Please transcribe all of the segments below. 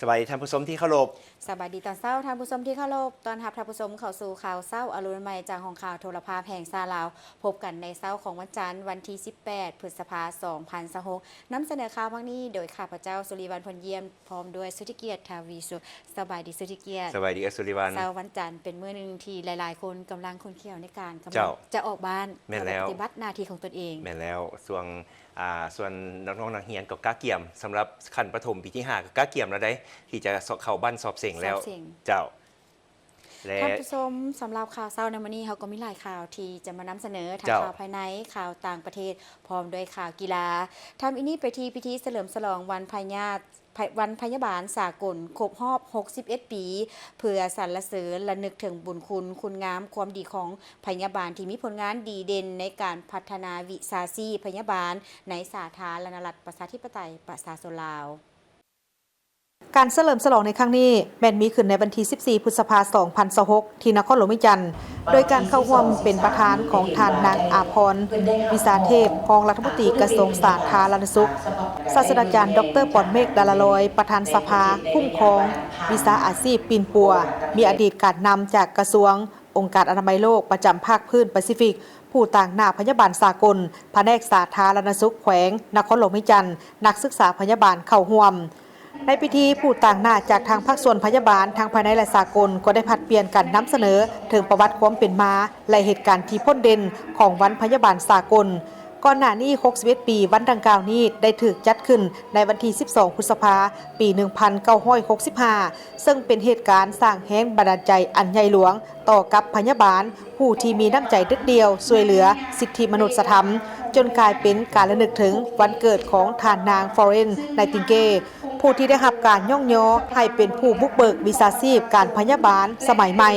ສະບາຍດີທ່ານຜູ້ຊົມທີ່ເຄົາລົບ. ສະບາຍດີຕອນເຊົ້າ ທ່ານຜູ້ຊົມທີ່ເຄົາລົບ. ຕ້ອນຮັບທ່ານຜູ້ຊົມເຂົ້າສູ່ຂ່າວເຊົ້າອາລຸນໃໝ່ ຈາກຫ້ອງຂ່າວໂທລະພາບແຫ່ງຊາດລາວ. ພົບກັນໃນເຊົ້າຂອງວັນຈັນ ວັນທີສິບແປດ ພຶດສະພາ ສອງພັນຊາວຫົກ. ນຳສະເໜີຂ່າວພາກນີ້ໂດຍຂ້າພະເຈົ້າ ສຸລິວັນ ພົນຢ້ຽມ ພ້ອມດ້ວຍສຸທິກຽດ ທະວີສຸກ. ສະບາຍດີສຸທິກຽດ. ສະບາຍດີເອື້ອຍສຸລິວັນ. ເຊົ້າວັນຈັນເປັນມື້ໜຶ່ງທີ່ຫຼາຍໆຄົນກຳລັງຂຸ້ນຂ້ຽວໃນການກຳລັງຈະອອກບ້ານ ແມ່ນແລ້ວ ເພື່ອໄປປະຕິບັດໜ້າທີ່ຂອງຕົນເອງ. ແມ່ນແລ້ວ. ຊ່ວງ ອ່າ ສ່ວນນ້ອງໆນັກຮຽນກໍກະກຽມ ສຳລັບຂັ້ນປະຖົມປີທີຫ້າກໍກະກຽມແລ້ວໃດ໋ ທີ່ຈະເຂົ້າບັ້ນສອບເສັງແລ້ວ. ເຈົ້າ. ແລະ ທ່ານຜູ້ຊົມ, ສຳລັບຂ່າວເຊົ້າໃນມື້ນີ້ ເຮົາກໍມີຫຼາຍຂ່າວທີ່ຈະມານຳສະເໜີ ທັງ ເຈົ້າ ຂ່າວພາຍໃນ, ຂ່າວຕ່າງປະເທດ ພ້ອມດ້ວຍຂ່າວກິລາ. ທຳອິດນີ້ໄປທີ່ພິທີສະເຫຼີມສະຫຼອງວັນພະຍາດ ວັນພະຍາບານສາກົນຄົບຮອບຫົກສິບເອັດປີ ເພື່ອສັນລະເສີນລະນຶກເຖິງບຸນຄຸນ, ຄຸນງາມ, ຄວາມດີຂອງພະຍາບານທີ່ມີຜົນງານດີເດັ່ນໃນການພັດທະນາວິຊາຊີບພະຍາບານໃນສາທາລະນະລັດ ປະຊາທິປະໄຕ ປະຊາຊົນລາວ. ການສະເຫຼີມສະຫຼອງໃນຄັ້ງນີ້ ແມ່ນມີຂຶ້ນໃນວັນທີສິບສີ່ ພຶດສະພາ ສອງພັນຊາວຫົກ ທີ່ນະຄອນຫຼວງວຽງຈັນ ໂດຍການເຂົ້າຮ່ວມເປັນປະທານຂອງທ່ານນາງ ອາພອນ ວິສາເທບ ຮອງລັດຖະມົນຕີກະຊວງສາທາລະນະສຸກ, ສາດສະດາຈານ ດອກເຕີ ປອນເມກ ດາລາລອຍ ປະທານສະພາຄຸ້ມຄອງວິຊາອາຊີບປິ່ນປົວ, ມີອະດີດການນຳຈາກກະຊວງ, ອົງການອະນາໄມໂລກປະຈຳພາກພື້ນປາຊີຟິກ, ຜູ້ຕາງໜ້າພະຍາບານສາກົນ, ພະແນກສາທາລະນະສຸກແຂວງນະຄອນຫຼວງວຽງຈັນ, ນັກສຶກສາພະຍາບານເຂົ້າຮ່ວມ. ໃນພິທີ, ຜູ້ຕາງໜ້າຈາກທາງພາກສ່ວນພະຍາບານ ທັງພາຍໃນ ແລະ ສາກົນ ກໍໄດ້ຜັດປ່ຽນກັນນຳສະເໜີເຖິງປະຫວັດຄວາມເປັນມາ ແລະ ເຫດການທີ່ພົ້ນເດັ່ນຂອງວັນພະຍາບານສາກົນ. ກ່ອນໜ້ານີ້ຫົກສິບເອັດປີ ວັນດັ່ງກ່າວນີ້ໄດ້ຖືກຈັດຂຶ້ນໃນວັນທີສິບສອງ ພຶດສະພາ ປີໜຶ່ງພັນເກົ້າຮ້ອຍຫົກສິບຫ້າ ເຊິ່ງເປັນເຫດການສ້າງແຮງບັນດານໃຈອັນໃຫຍ່ຫຼວງຕໍ່ກັບພະຍາບານ ຜູ້ທີ່ມີນ້ຳໃຈເດັດດ່ຽວຊ່ວຍເຫຼືອສິດທິມະນຸດສະທຳ, ຈົນກາຍເປັນການລະນຶກເຖິງວັນເກີດຂອງທ່ານນາງ Florence Nightingale, ຜູ້ທີ່ໄດ້ຮັບການຍ້ອງຍໍໃຫ້ເປັນຜູ້ບຸກເບີກວິຊາຊີບການພະຍາບານສະໄໝໃໝ່.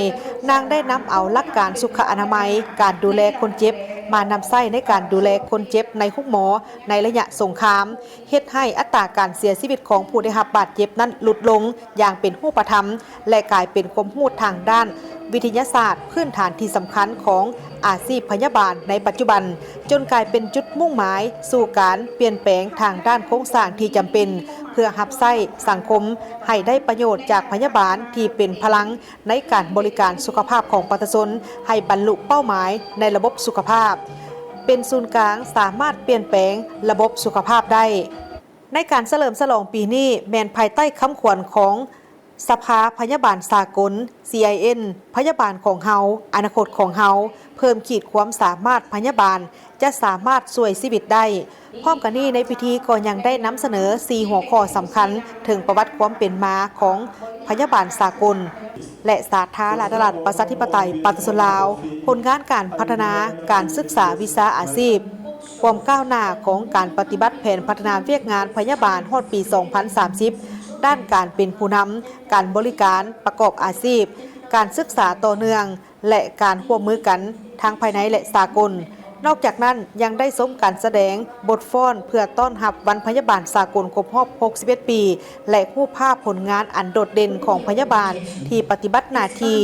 ນາງໄດ້ນຳເອົາຫຼັກການສຸຂະອະນາໄມ, ການດູແລຄົນເຈັບ ມານຳໃຊ້ໃນການດູແລຄົນເຈັບໃນໂຮງໝໍໃນໄລຍະສົງຄາມ, ເຮັດໃຫ້ອັດຕາການເສຍຊີວິດຂອງຜູ້ໄດ້ຮັບບາດເຈັບນັ້ນຫຼຸດລົງຢ່າງເປັນຮູບປະທຳ ແລະ ກາຍເປັນຄວາມຮູ້ທາງດ້ານວິທະຍາສາດພື້ນຖານທີ່ສຳຄັນຂອງອາຊີບພະຍາບານໃນປັດຈຸບັນ, ຈົນກາຍເປັນຈຸດມຸ່ງໝາຍສູ່ການປ່ຽນແປງທາງດ້ານໂຄງສ້າງທີ່ຈຳເປັນ ເພື່ອຮັບໃຊ້ສັງຄົມໃຫ້ໄດ້ປະໂຫຍດຈາກພະຍາບານທີ່ເປັນພະລັງ ໃນການບໍລິການສຸຂະພາບຂອງປະຊາຊົນໃຫ້ບັນລຸເປົ້າໝາຍໃນລະບົບສຸຂະພາບ ເປັນສູນກາງສາມາດປ່ຽນແປງລະບົບສຸຂະພາບໄດ້. ໃນການສະເຫຼີມສະຫຼອງປີນີ້ ແມ່ນພາຍໃຕ້ຄຳຂວັນຂອງສະພາພະຍາບານສາກົນ CIN ພະຍາບານຂອງເຮົາ, ອະນາຄົດຂອງເຮົາ, ເພີ່ມຂີດຄວາມສາມາດພະຍາບານ ຈະສາມາດຊ່ວຍຊີວິດໄດ້. ພ້ອມກັນນີ້, ໃນພິທີກໍຍັງໄດ້ນຳສະເໜີສີ່ຫົວຂໍ້ສຳຄັນເຖິງປະຫວັດຄວາມເປັນມາຂອງພະຍາບານສາກົນ ແລະ ສາທາລະນະລັດ ປະຊາທິປະໄຕ ປະຊາຊົນລາວ, ຜົນງານການພັດທະນາການສຶກສາວິຊາອາຊີບ, ຄວາມກ້າວໜ້າຂອງການປະຕິບັດແຜນພັດທະນາວຽກງານພະຍາບານຮອດປີສອງພັນສາມສິບ, ດ້ານການເປັນຜູ້ນຳ, ການບໍລິການປະກອບອາຊີບ, ການສຶກສາຕໍ່ເນື່ອງ ແລະ ການຮ່ວມມືກັນທັງພາຍໃນ ແລະ ສາກົນ. ນອກຈາກນັ້ນ, ຍັງໄດ້ຊົມການສະແດງບົດຟ້ອນເພື່ອຕ້ອນຮັບວັນພະຍາບານສາກົນຄົບຮອບຫົກສິບເອັດປີ ແລະ ຮູບພາບຜົນງານອັນໂດດເດັ່ນຂອງພະຍາບານທີ່ປະຕິບັດໜ້າທີ່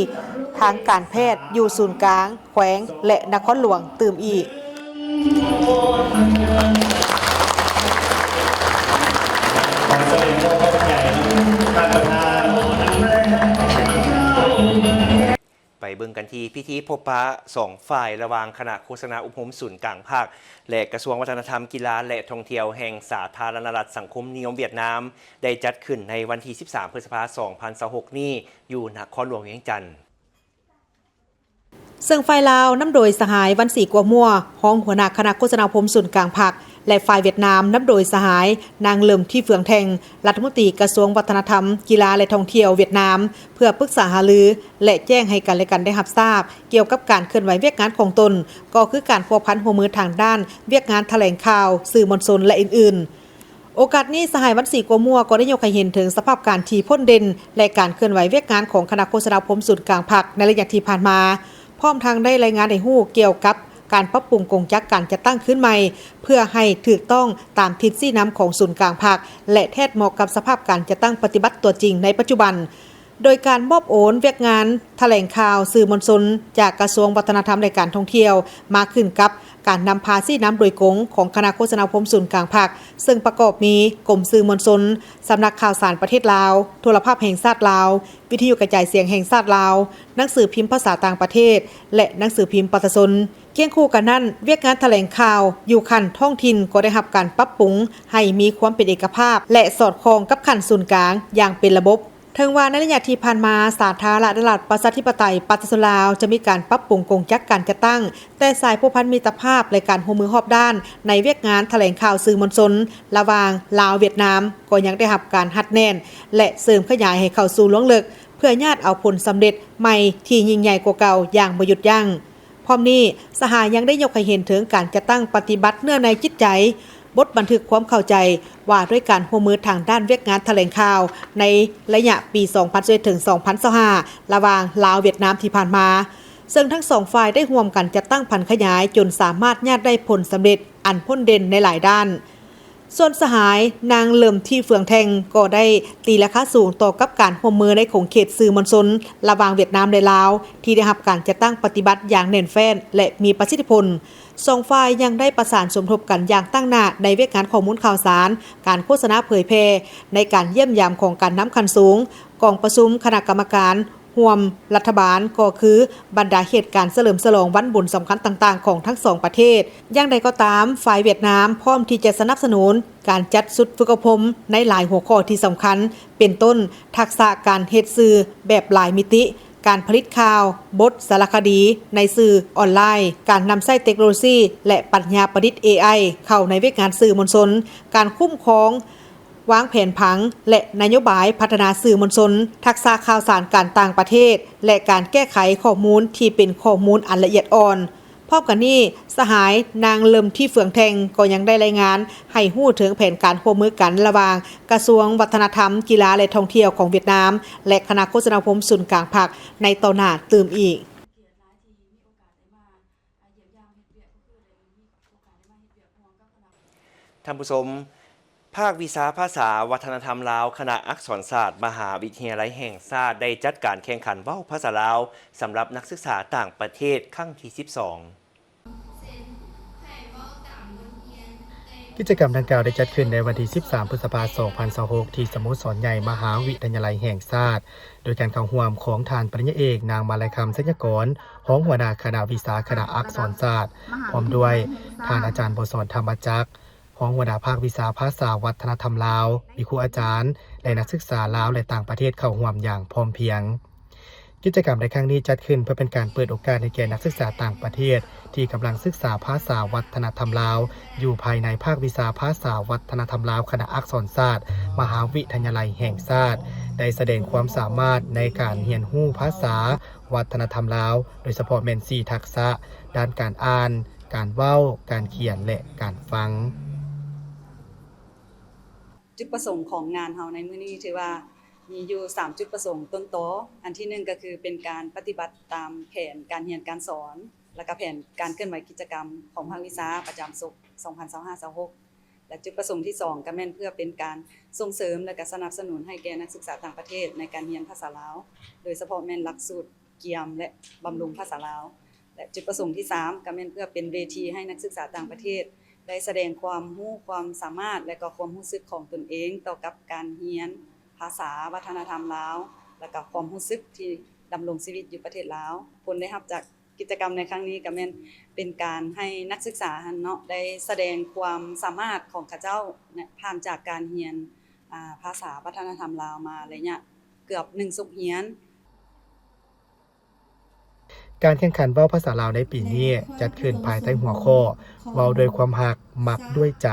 ທາງການແພດຢູ່ສູນກາງ, ແຂວງ ແລະ ນະຄອນຫຼວງຕື່ມອີກ. ໄປເບິ່ງກັນທີ່ພິທີພົບປະສອງຝ່າຍລະຫວ່າງຄະນະໂຄສະນາອົບຮົມສູນກາງພັກ ແລະ ກະຊວງວັດທະນະທຳ, ກິລາ ແລະ ທ່ອງທ່ຽວແຫ່ງສາທາລະນະລັດສັງຄົມນິຍົມຫວຽດນາມ ໄດ້ຈັດຂຶ້ນໃນວັນທີສິບສາມ ພຶດສະພາ ສອງພັນຊາວຫົກນີ້ ຢູ່ນະຄອນຫຼວງວຽງຈັນ. ເຊິ່ງຝ່າຍລາວນຳໂດຍສະຫາຍ ວັນສີ ກົວມົວ ຮອງຫົວໜ້າຄະນະໂຄສະນາອົບຮົມສູນກາງພັກ ແລະ ຝ່າຍຫວຽດນາມນຳໂດຍສະຫາຍ ນາງ ເຫຼີມ ທີເຟືອງແທ່ງ ລັດຖະມົນຕີກະຊວງວັດທະນະທຳ, ກິລາ ແລະ ທ່ອງທ່ຽວຫວຽດນາມ ເພື່ອປຶກສາຫາລື ແລະ ແຈ້ງໃຫ້ກັນ ແລະ ກັນໄດ້ຮັບຊາບ ກ່ຽວກັບການເຄື່ອນໄຫວວຽກງານຂອງຕົນ, ກໍຄືການພົວພັນຮ່ວມມືທາງດ້ານວຽກງານຖະແຫຼງຂ່າວ, ສື່ມວນຊົນ ແລະ ອື່ນໆ. ໂອກາດນີ້, ສະຫາຍ ວັນສີ ກົວມົວ ກໍໄດ້ຍົກໃຫ້ເຫັນເຖິງສະພາບການທີ່ພົ້ນເດັ່ນ ແລະ ການເຄື່ອນໄຫວວຽກງານຂອງຄະນະໂຄສະນາອົບຮົມສູນກາງພັກໃນໄລຍະທີ່ຜ່ານມາ, ພ້ອມທັງໄດ້ລາຍງານໃຫ້ຮູ້ກ່ຽວກັບການປັບປຸງກົງຈັກການຈັດຕັ້ງຄືນໃໝ່ ເພື່ອໃຫ້ຖືກຕ້ອງຕາມທິດຊີ້ນຳຂອງສູນກາງພັກ ແລະ ແທດເໝາະກັບສະພາບການຈັດຕັ້ງປະຕິບັດຕົວຈິງໃນປັດຈຸບັນ. ໂດຍການມອບໂອນວຽກງານຖະແຫຼງຂ່າວສື່ມວນຊົນ ຈາກກະຊວງວັດທະນະທຳ ແລະ ການທ່ອງທ່ຽວ ມາຂຶ້ນກັບການນຳພາຊີ້ນຳໂດຍກົງຂອງຄະນະໂຄສະນາອົບຮົມສູນກາງພັກ ເຊິ່ງປະກອບມີກົມສື່ມວນຊົນ, ສຳນັກຂ່າວສານປະເທດລາວ, ໂທລະພາບແຫ່ງຊາດລາວ, ວິທະຍຸກະຈາຍສຽງແຫ່ງຊາດລາວ, ໜັງສືພິມພາສາຕ່າງປະເທດ ແລະ ໜັງສືພິມປະຊາຊົນ. ຄຽງຄູ່ກັນນັ້ນ, ວຽກງານຖະແຫຼງຂ່າວຢູ່ຂັ້ນທ້ອງຖິ່ນກໍໄດ້ຮັບການປັບປຸງໃຫ້ມີຄວາມເປັນເອກະພາບ ແລະ ສອດຄ່ອງກັບຂັ້ນສູນກາງຢ່າງເປັນລະບົບ. ເຖິງວ່າໃນໄລຍະທີ່ຜ່ານມາ, ສາທາລະນະລັດປະຊາທິປະໄຕປະຊາຊົນລາວຈະມີການປັບປຸງກົງຈັກການຈັດຕັ້ງ, ແຕ່ສາຍພົວພັນມິດຕະພາບ ແລະ ການຮ່ວມມືຮອບດ້ານໃນວຽກງານຖະແຫຼງຂ່າວສື່ມວນຊົນລະຫວ່າງລາວ-ຫວຽດນາມ ກໍຍັງໄດ້ຮັບການຮັດແໜ້ນ ແລະ ເສີມຂະຫຍາຍໃຫ້ເຂົ້າສູ່ລວງເລິກ ເພື່ອຍາດເອົາຜົນສຳເລັດໃໝ່ທີ່ຍິ່ງໃຫຍ່ກວ່າເກົ່າຢ່າງບໍ່ຢຸດຢັ້ງ. ພ້ອມນີ້, ສະຫາຍຍັງໄດ້ຍົກໃຫ້ເຫັນເຖິງການຈັດຕັ້ງປະຕິບັດເນື້ອໃນຈິດໃຈ ບົດບັນທຶກຄວາມເຂົ້າໃຈວ່າດ້ວຍການຮ່ວມມືທາງດ້ານວຽກງານຖະແຫຼງຂ່າວໃນໄລຍະປີສອງພັນຊາວເອັດ ເຖິງ ສອງພັນຊາວຫ້າ ລະຫວ່າງລາວ-ຫວຽດນາມທີ່ຜ່ານມາ, ເຊິ່ງທັງສອງຝ່າຍໄດ້ຮ່ວມກັນຈັດຕັ້ງຜັນຂະຫຍາຍຈົນສາມາດຍາດໄດ້ຜົນສຳເລັດອັນພົ້ນເດັ່ນໃນຫຼາຍດ້ານ. ສ່ວນສະຫາຍນາງ ເລິມ ທີເຟືອງແທ່ງ ກໍໄດ້ຕີລາຄາສູງຕໍ່ກັບການຮ່ວມມືໃນຂົງເຂດສື່ມວນຊົນລະຫວ່າງຫວຽດນາມ ແລະ ລາວ ທີ່ໄດ້ຮັບການຈັດຕັ້ງປະຕິບັດຢ່າງແໜ້ນແຟ້ນ ແລະ ມີປະສິດທິຜົນ. ສອງຝ່າຍຍັງໄດ້ປະສານສົມທົບກັນຢ່າງຕັ້ງໜ້າໃນວຽກງານຂໍ້ມູນຂ່າວສານ, ການໂຄສະນາເຜີຍແຜ່, ໃນການຢ້ຽມຢາມຂອງການນຳຂັ້ນສູງ, ກອງປະຊຸມຄະນະກຳມະການ ຮ່ວມລັດຖະບານ ກໍຄືບັນດາເຫດການສະເຫຼີມສະຫຼອງວັນບຸນສຳຄັນຕ່າງໆຂອງທັງສອງປະເທດ. ຢ່າງໃດກໍຕາມ, ຝ່າຍຫວຽດນາມພ້ອມທີ່ຈະສະໜັບສະໜູນການຈັດຊຸດຝຶກອົບຮົມໃນຫຼາຍຫົວຂໍ້ທີ່ສຳຄັນ, ເປັນຕົ້ນ ທັກສະການເຮັດສື່ແບບຫຼາຍມິຕິ, ການຜະລິດຂ່າວ, ບົດ, ສາລະຄະດີໃນສື່ອອນລາຍ, ການນຳໃຊ້ເຕັກໂນໂລຊີ ແລະ ປັນຍາປະດິດ ເອໄອ ເຂົ້າໃນວຽກງານສື່ມວນຊົນ, ການຄຸ້ມຄອງ ວາງແຜນຜັງ ແລະ ນະໂຍບາຍພັດທະນາສື່ມວນຊົນ, ທັກສະຂ່າວສານການຕ່າງປະເທດ ແລະ ການແກ້ໄຂຂໍ້ມູນທີ່ເປັນຂໍ້ມູນອັນລະອຽດອ່ອນ. ພ້ອມກັນນີ້, ສະຫາຍນາງ ເລິມ ທີເຟືອງແທ່ງ ກໍຍັງໄດ້ລາຍງານໃຫ້ຮູ້ເຖິງແຜນການຮ່ວມມືກັນລະຫວ່າງກະຊວງວັດທະນະທຳ, ກິລາ ແລະ ທ່ອງທ່ຽວຂອງຫວຽດນາມ ແລະ ຄະນະໂຄສະນາອົບຮົມສູນກາງພັກໃນຕໍ່ໜ້າຕື່ມອີກ. ທ່ານຜູ້ຊົມ, ພາກວິຊາພາສາວັດທະນະທຳລາວ ຄະນະອັກສອນສາດ ມະຫາວິທະຍາໄລແຫ່ງຊາດ ໄດ້ຈັດການແຂ່ງຂັນເວົ້າພາສາລາວ ສຳລັບນັກສຶກສາຕ່າງປະເທດຄັ້ງທີສິບສອງ. ກິດຈະກຳດັ່ງກ່າວໄດ້ຈັດຂຶ້ນໃນວັນທີສິບສາມ ພຶດສະພາ ສອງພັນຊາວຫົກ ທີ່ສະໂມສອນໃຫຍ່ມະຫາວິທະຍາໄລແຫ່ງຊາດ ໂດຍການເຂົ້າຮ່ວມຂອງທ່ານປະລິນຍາເອກ ນາງ ມາໄລຄຳ ໄຊຍະກອນ ຮອງຫົວໜ້າຄະນະວິຊາຄະນະອັກສອນສາດ, ພ້ອມດ້ວຍທ່ານອາຈານ ບົວສອນ ທຳມະຈັກ ຮອງຫົວໜ້າພາກວິຊາພາສາວັດທະນະທຳລາວ, ມີຄູອາຈານ ແລະ ນັກສຶກສາລາວ ແລະ ຕ່າງປະເທດເຂົ້າຮ່ວມຢ່າງພ້ອມພຽງ. ກິດຈະກຳໃນຄັ້ງນີ້ຈັດຂຶ້ນເພື່ອເປັນການເປີດໂອກາດໃຫ້ແກ່ນັກສຶກສາຕ່າງປະເທດທີ່ກຳລັງສຶກສາພາສາວັດທະນະທຳລາວ ຢູ່ພາຍໃນພາກວິຊາພາສາວັດທະນະທຳລາວ ຄະນະອັກສອນສາດ ມະຫາວິທະຍາໄລແຫ່ງຊາດ ໄດ້ສະແດງຄວາມສາມາດໃນການຮຽນຮູ້ພາສາວັດທະນະທຳລາວ, ໂດຍສະເພາະແມ່ນສີ່ທັກສະ ດ້ານການອ່ານ, ການເວົ້າ, ການຂຽນ ແລະ ການຟັງ. ຈຸດປະສົງຂອງງານເຮົາໃນມື້ນີ້ຖືວ່າມີຢູ່ສາມຈຸດປະສົງຕົ້ນຕໍ. ອັນທີໜຶ່ງກໍຄືເປັນການປະຕິບັດຕາມແຜນການຮຽນການສອນ ແລະກະແຜນການເຄື່ອນໄຫວກິດຈະກຳຂອງພາກວິຊາປະຈຳສົກສອງພັນຊາວຫ້າ ຊາວຫົກ ແລະຈຸດປະສົງທີສອງກໍແມ່ນເພື່ອເປັນການສົ່ງເສີມ ແລະກະສະໜັບສະໜູນໃຫ້ແກ່ນັກສຶກສາຕ່າງປະເທດໃນການຮຽນພາສາລາວ ໂດຍສະເພາະແມ່ນຫຼັກສູດກຽມ ແລະ ບຳລຸງພາສາລາວ ແລະ ຈຸດປະສົງທີສາມ ກໍແມ່ນເພື່ອເປັນເວທີໃຫ້ນັກສຶກສາຕ່າງປະເທດໄດ້ສະແດງຄວາມຮູ້ຄວາມສາມາດ ແລະ ກໍຄວາມຮູ້ສຶກຂອງຕົນເອງຕໍ່ກັບການຮຽນພາສາວັດທະນະທຳລາວ ແລະ ກໍຄວາມຮູ້ສຶກທີ່ດຳລົງຊີວິດຢູ່ປະເທດລາວ. ຜົນໄດ້ຮັບຈາກກິດຈະກຳໃນຄັ້ງນີ້ກໍແມ່ນເປັນການໃຫ້ນັກສຶກສາຫັ້ນເນາະ ໄດ້ສະແດງຄວາມສາມາດຂອງເຂົາເຈົ້າຜ່ານຈາກການຮຽນ ອາ ພາສາວັດທະນະທຳລາວມາໄລຍະເກືອບໜຶ່ງສົກຮຽນ. ການແຂ່ງຂັນເວົ້າພາສາລາວໃນປີນີ້ຈັດຂຶ້ນພາຍໃຕ້ຫົວຂໍ້ ເວົ້າດ້ວຍຄວາມຮັກ, ມັກດ້ວຍໃຈ,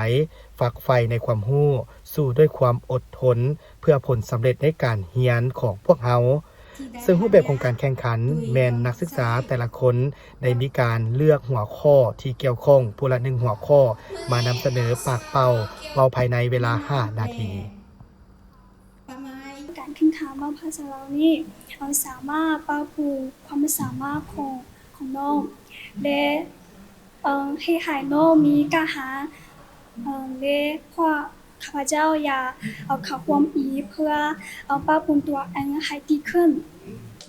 ຝັກໃຝ່ໃນຄວາມຮູ້, ສູ້ດ້ວຍຄວາມອົດທົນ ເພື່ອຜົນສຳເລັດໃນການຮຽນຂອງພວກເຮົາ. ເຊິ່ງຮູບແບບຂອງການແຂ່ງຂັນແມ່ນນັກສຶກສາແຕ່ລະຄົນໄດ້ມີການເລືອກຫົວຂໍ້ທີ່ກ່ຽວຂ້ອງຜູ້ລະໜຶ່ງຫົວຂໍ້ ມານຳສະເໜີປາກເປົ່າເວົ້າພາຍໃນເວລາຫ້ານາທີ. ການແຂ່ງຂັນເວົ້າພາສາລາວນີ້ ເຮົາສາມາດປັບປຸງຄວາມສາມາດຂອງ ຂອງນ້ອງ ແລະ ເອີ່ ເຮັດໃຫ້ນ້ອງມີການຫາ ເອີ່ ແລະ ຄວາມ ຂ້າພະເຈົ້າຢາກເອົາເຂົ້າຮ່ວມອີກ ເພື່ອເອົາປັບປຸງຕົວເອງໃຫ້ດີຂຶ້ນ.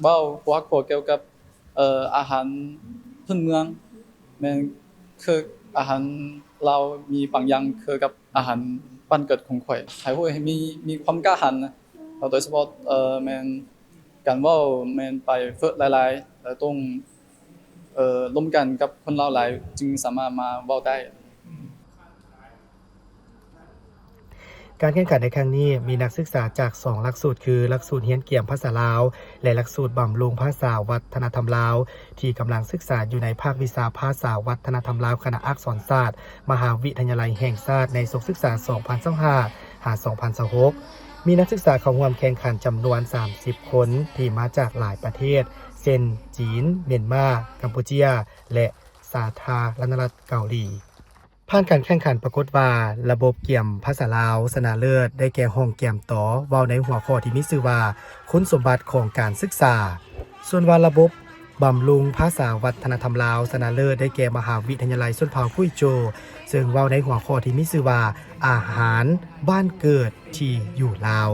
ເວົ້າພວກກ່ຽວກັບ ເອີ ອາຫານພື້ນເມືອງ ແມ່ນຄືອາຫານລາວມີບາງຢ່າງຄືກັບອາຫານບ້ານເກີດຂອງຂ້ອຍ ໃຫ້ຮູ້ໃຫ້ມີ ມີຄວາມກ້າຫານນະ ແລ້ວໂດຍສະເພາະ ເອີ ແມ່ນການເວົ້າແມ່ນໄປເຟີດຫຼາຍໆ ແລ້ວຕ້ອງ ເອີ ລົມກັນກັບຄົນລາວຫຼາຍ ຈຶ່ງສາມາດມາເວົ້າໄດ້. ການແຂ່ງຂັນໃນຄັ້ງນີ້ມີນັກສຶກສາຈາກສອງຫຼັກສູດ ຄື ຫຼັກສູດຮຽນກຽມພາສາລາວ ແລະ ຫຼັກສູດບຳລຸງພາສາວັດທະນະທຳລາວ ທີ່ກຳລັງສຶກສາຢູ່ໃນພາກວິຊາພາສາວັດທະນະທຳລາວ ຄະນະອັກສອນສາດ ມະຫາວິທະຍາໄລແຫ່ງຊາດ ໃນສົກສຶກສາສອງພັນຊາວຫ້າ ຫາ ສອງພັນຊາວຫົກ ມີນັກສຶກສາເຂົ້າຮ່ວມແຂ່ງຂັນຈຳນວນສາມສິບຄົນ ທີ່ມາຈາກຫຼາຍປະເທດ ເຊັ່ນ ຈີນ, ມຽນມາ, ກຳປູເຈຍ ແລະ ສາທາລະນະລັດເກົາຫຼີ. ຜ່ານການແຂ່ງຂັນປາກົດວ່າ ລະບົບກຽມພາສາລາວຊະນະເລີດໄດ້ແກ່ຫ້ອງກຽມຕໍ ເວົ້າໃນຫົວຂໍ້ທີ່ມີຊື່ວ່າ ຄຸນສົມບັດຂອງການສຶກສາ. ສ່ວນວ່າລະບົບບຳລຸງພາສາວັດທະນະທຳລາວຊະນະເລີດໄດ້ແກ່ມະຫາວິທະຍາໄລຊົນເຜົ່າກຸຍໂຈ ເຊິ່ງເວົ້າໃນຫົວຂໍ້ທີ່ມີຊື່ວ່າ ອາຫານບ້ານເກີດທີ່ຢູ່ລາວ.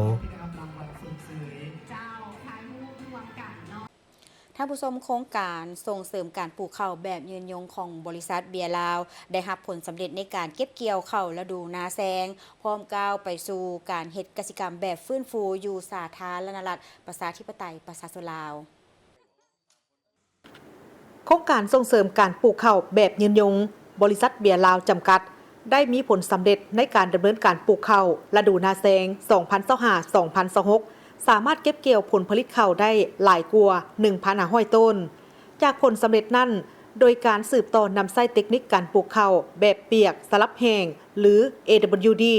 ທ່ານຜູ້ຊົມ, ໂຄງການສົ່ງເສີມການປູກເຂົ້າແບບຍືນຍົງຂອງບໍລິສັດເບຍລາວ ໄດ້ຮັບຜົນສຳເລັດໃນການເກັບກ່ຽວເຂົ້າລະດູນາແຊງ, ພ້ອມກ້າວໄປສູ່ການເຮັດກະສິກຳແບບຟື້ນຟູຢູ່ສາທາລະນະລັດ ປະຊາທິປະໄຕ ປະຊາຊົນລາວ. ໂຄງການສົ່ງເສີມການປູກເຂົ້າແບບຍືນຍົງ ບໍລິສັດເບຍລາວຈຳກັດ ໄດ້ມີຜົນສຳເລັດໃນການດຳເນີນການປູກເຂົ້າລະດູນາແຊງ ສອງພັນຊາວຫ້າ ສອງພັນຊາວຫົກ ສາມາດເກັບກ່ຽວຜົນຜະລິດເຂົ້າໄດ້ຫຼາຍກວ່າ ໜຶ່ງພັນຫ້າຮ້ອຍ ໂຕນ. ຈາກຜົນສຳເລັດນັ້ນ, ໂດຍການສືບຕໍ່ນຳໃຊ້ເຕັກນິກການປູກເຂົ້າແບບປຽກສະຫຼັບແຫ້ງ ຫຼື ເອດັບເບິນຢູດີ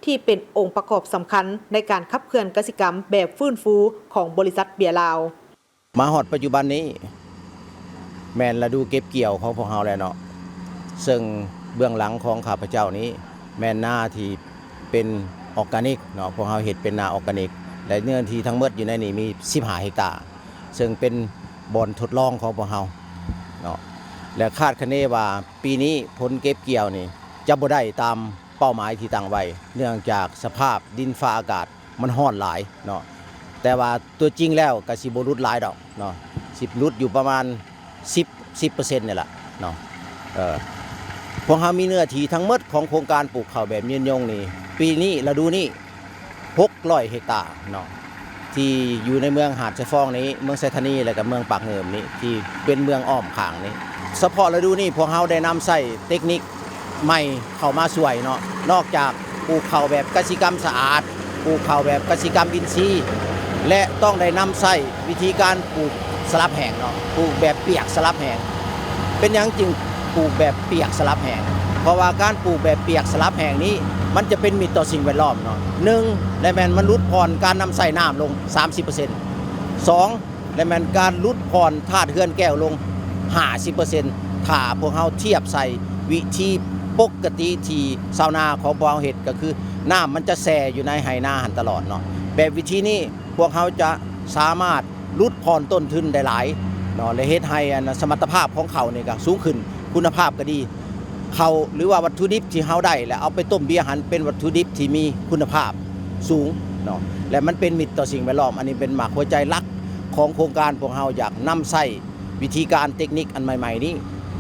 ທີ່ເປັນອົງປະກອບສຳຄັນໃນການຂັບເຄື່ອນກະສິກຳແບບຟື້ນຟູຂອງບໍລິສັດເບຍລາວ. ມາຮອດປັດຈຸບັນນີ້ ແມ່ນລະດູເກັບກ່ຽວຂອງພວກເຮົາແລ້ວເນາະ, ເຊິ່ງເບື້ອງຫຼັງຂອງຂ້າພະເຈົ້ານີ້ ແມ່ນນາທີ່ເປັນອອກການິກເນາະ, ພວກເຮົາເຮັດເປັນນາອອກການິກ ແລະ ເນື້ອທີ່ທັງໝົດຢູ່ໃນນີ້ມີສິບຫ້າເຮັກຕາ, ເຊິ່ງເປັນບ່ອນທົດລອງຂອງພວກເຮົາເນາະ ແລະ ຄາດຄະເນວ່າປີນີ້ຜົນເກັບກ່ຽວນີ້ຈະບໍ່ໄດ້ຕາມເປົ້າໝາຍທີ່ຕັ້ງໄວ້ ເນື່ອງຈາກສະພາບດິນຟ້າອາກາດ ມັນຮ້ອນຫຼາຍເນາະ, ແຕ່ວ່າຕົວຈິງແລ້ວກະຊິບໍ່ຫຼຸດຫຼາຍດອກເນາະ, ຊິຫຼຸດຢູ່ປະມານສິບ ສິບເປີເຊັນນີ້ລະເນາະ. ເອີ ພວກເຮົາມີເນື້ອທີ່ທັງໝົດຂອງໂຄງການປູກເຂົ້າແບບຍືນຍົງນີ້ ປີນີ້ ລະດູນີ້ ຫົກຮ້ອຍເຮັກຕາເນາະ, ທີ່ຢູ່ໃນເມືອງຫາດຊາຍຟອງນີ້ ເມືອງໄຊທານີ ແລະກະເມືອງປາກງື່ມນີ້ ທີ່ເປັນເມືອງອ້ອມຂ້າງນີ້. ສະເພາະລະດູນີ້ ພວກເຮົາໄດ້ນຳໃຊ້ເຕັກນິກ ໃໝ່ເຂົ້າມາຊ່ວຍເນາະ, ນອກຈາກປູກເຂົ້າແບບກະສິກຳສະອາດ, ປູກເຂົ້າແບບກະສິກຳອິນຊີ ແລະ ຕ້ອງໄດ້ນຳໃຊ້ວິທີການປູກສະຫຼັບແຫ້ງເນາະ, ປູກແບບປຽກສະຫຼັບແຫ້ງ. ເປັນຫຍັງຈຶ່ງປູກແບບປຽກສະຫຼັບແຫ້ງ? ເພາະວ່າການປູກແບບປຽກສະຫຼັບແຫ້ງນີ້ ມັນຈະເປັນມິດຕໍ່ສິ່ງແວດລ້ອມເນາະ. ໜຶ່ງ ແລະ ແມ່ນມັນຫຼຸດຜ່ອນການນຳໃຊ້ນ້ຳລົງສາມສິບເປີເຊັນ. ສອງ ແລະ ແມ່ນການຫຼຸດຜ່ອນທາດເຮືອນແກ້ວລົງຫ້າສິບເປີເຊັນ ຖ້າພວກເຮົາທຽບໃສ່ວິທີປົກກະຕິທີ່ຊາວນາຂອງພວກເຮົາເຮັດ ກໍຄືນ້ຳມັນຈະແຊ່ຢູ່ໃນໄຮ່ນາຫັ້ນຕະຫຼອດເນາະ. ແບບວິທີນີ້ພວກເຮົາຈະສາມາດຫຼຸດຜ່ອນຕົ້ນທຶນໄດ້ຫຼາຍເນາະ ແລະ ເຮັດໃຫ້ອັນສະມັດຕະພາບຂອງເຂົ້ານີ້ກໍສູງຂຶ້ນ, ຄຸນນະພາບກໍດີ. ເຂົ້າ ຫຼືວ່າວັດຖຸດິບທີ່ເຮົາໄດ້ ແລະ ເອົາໄປຕົ້ມເບຍຫັ້ນ ເປັນວັດຖຸດິບທີ່ມີຄຸນນະພາບສູງເນາະ ແລະ ມັນເປັນມິດຕໍ່ສິ່ງແວດລ້ອມ. ອັນນີ້ເປັນໝາກຫົວໃຈຫຼັກຂອງໂຄງການພວກເຮົາ ຢາກນຳໃຊ້ວິທີການເຕັກນິກອັນໃໝ່ໆນີ້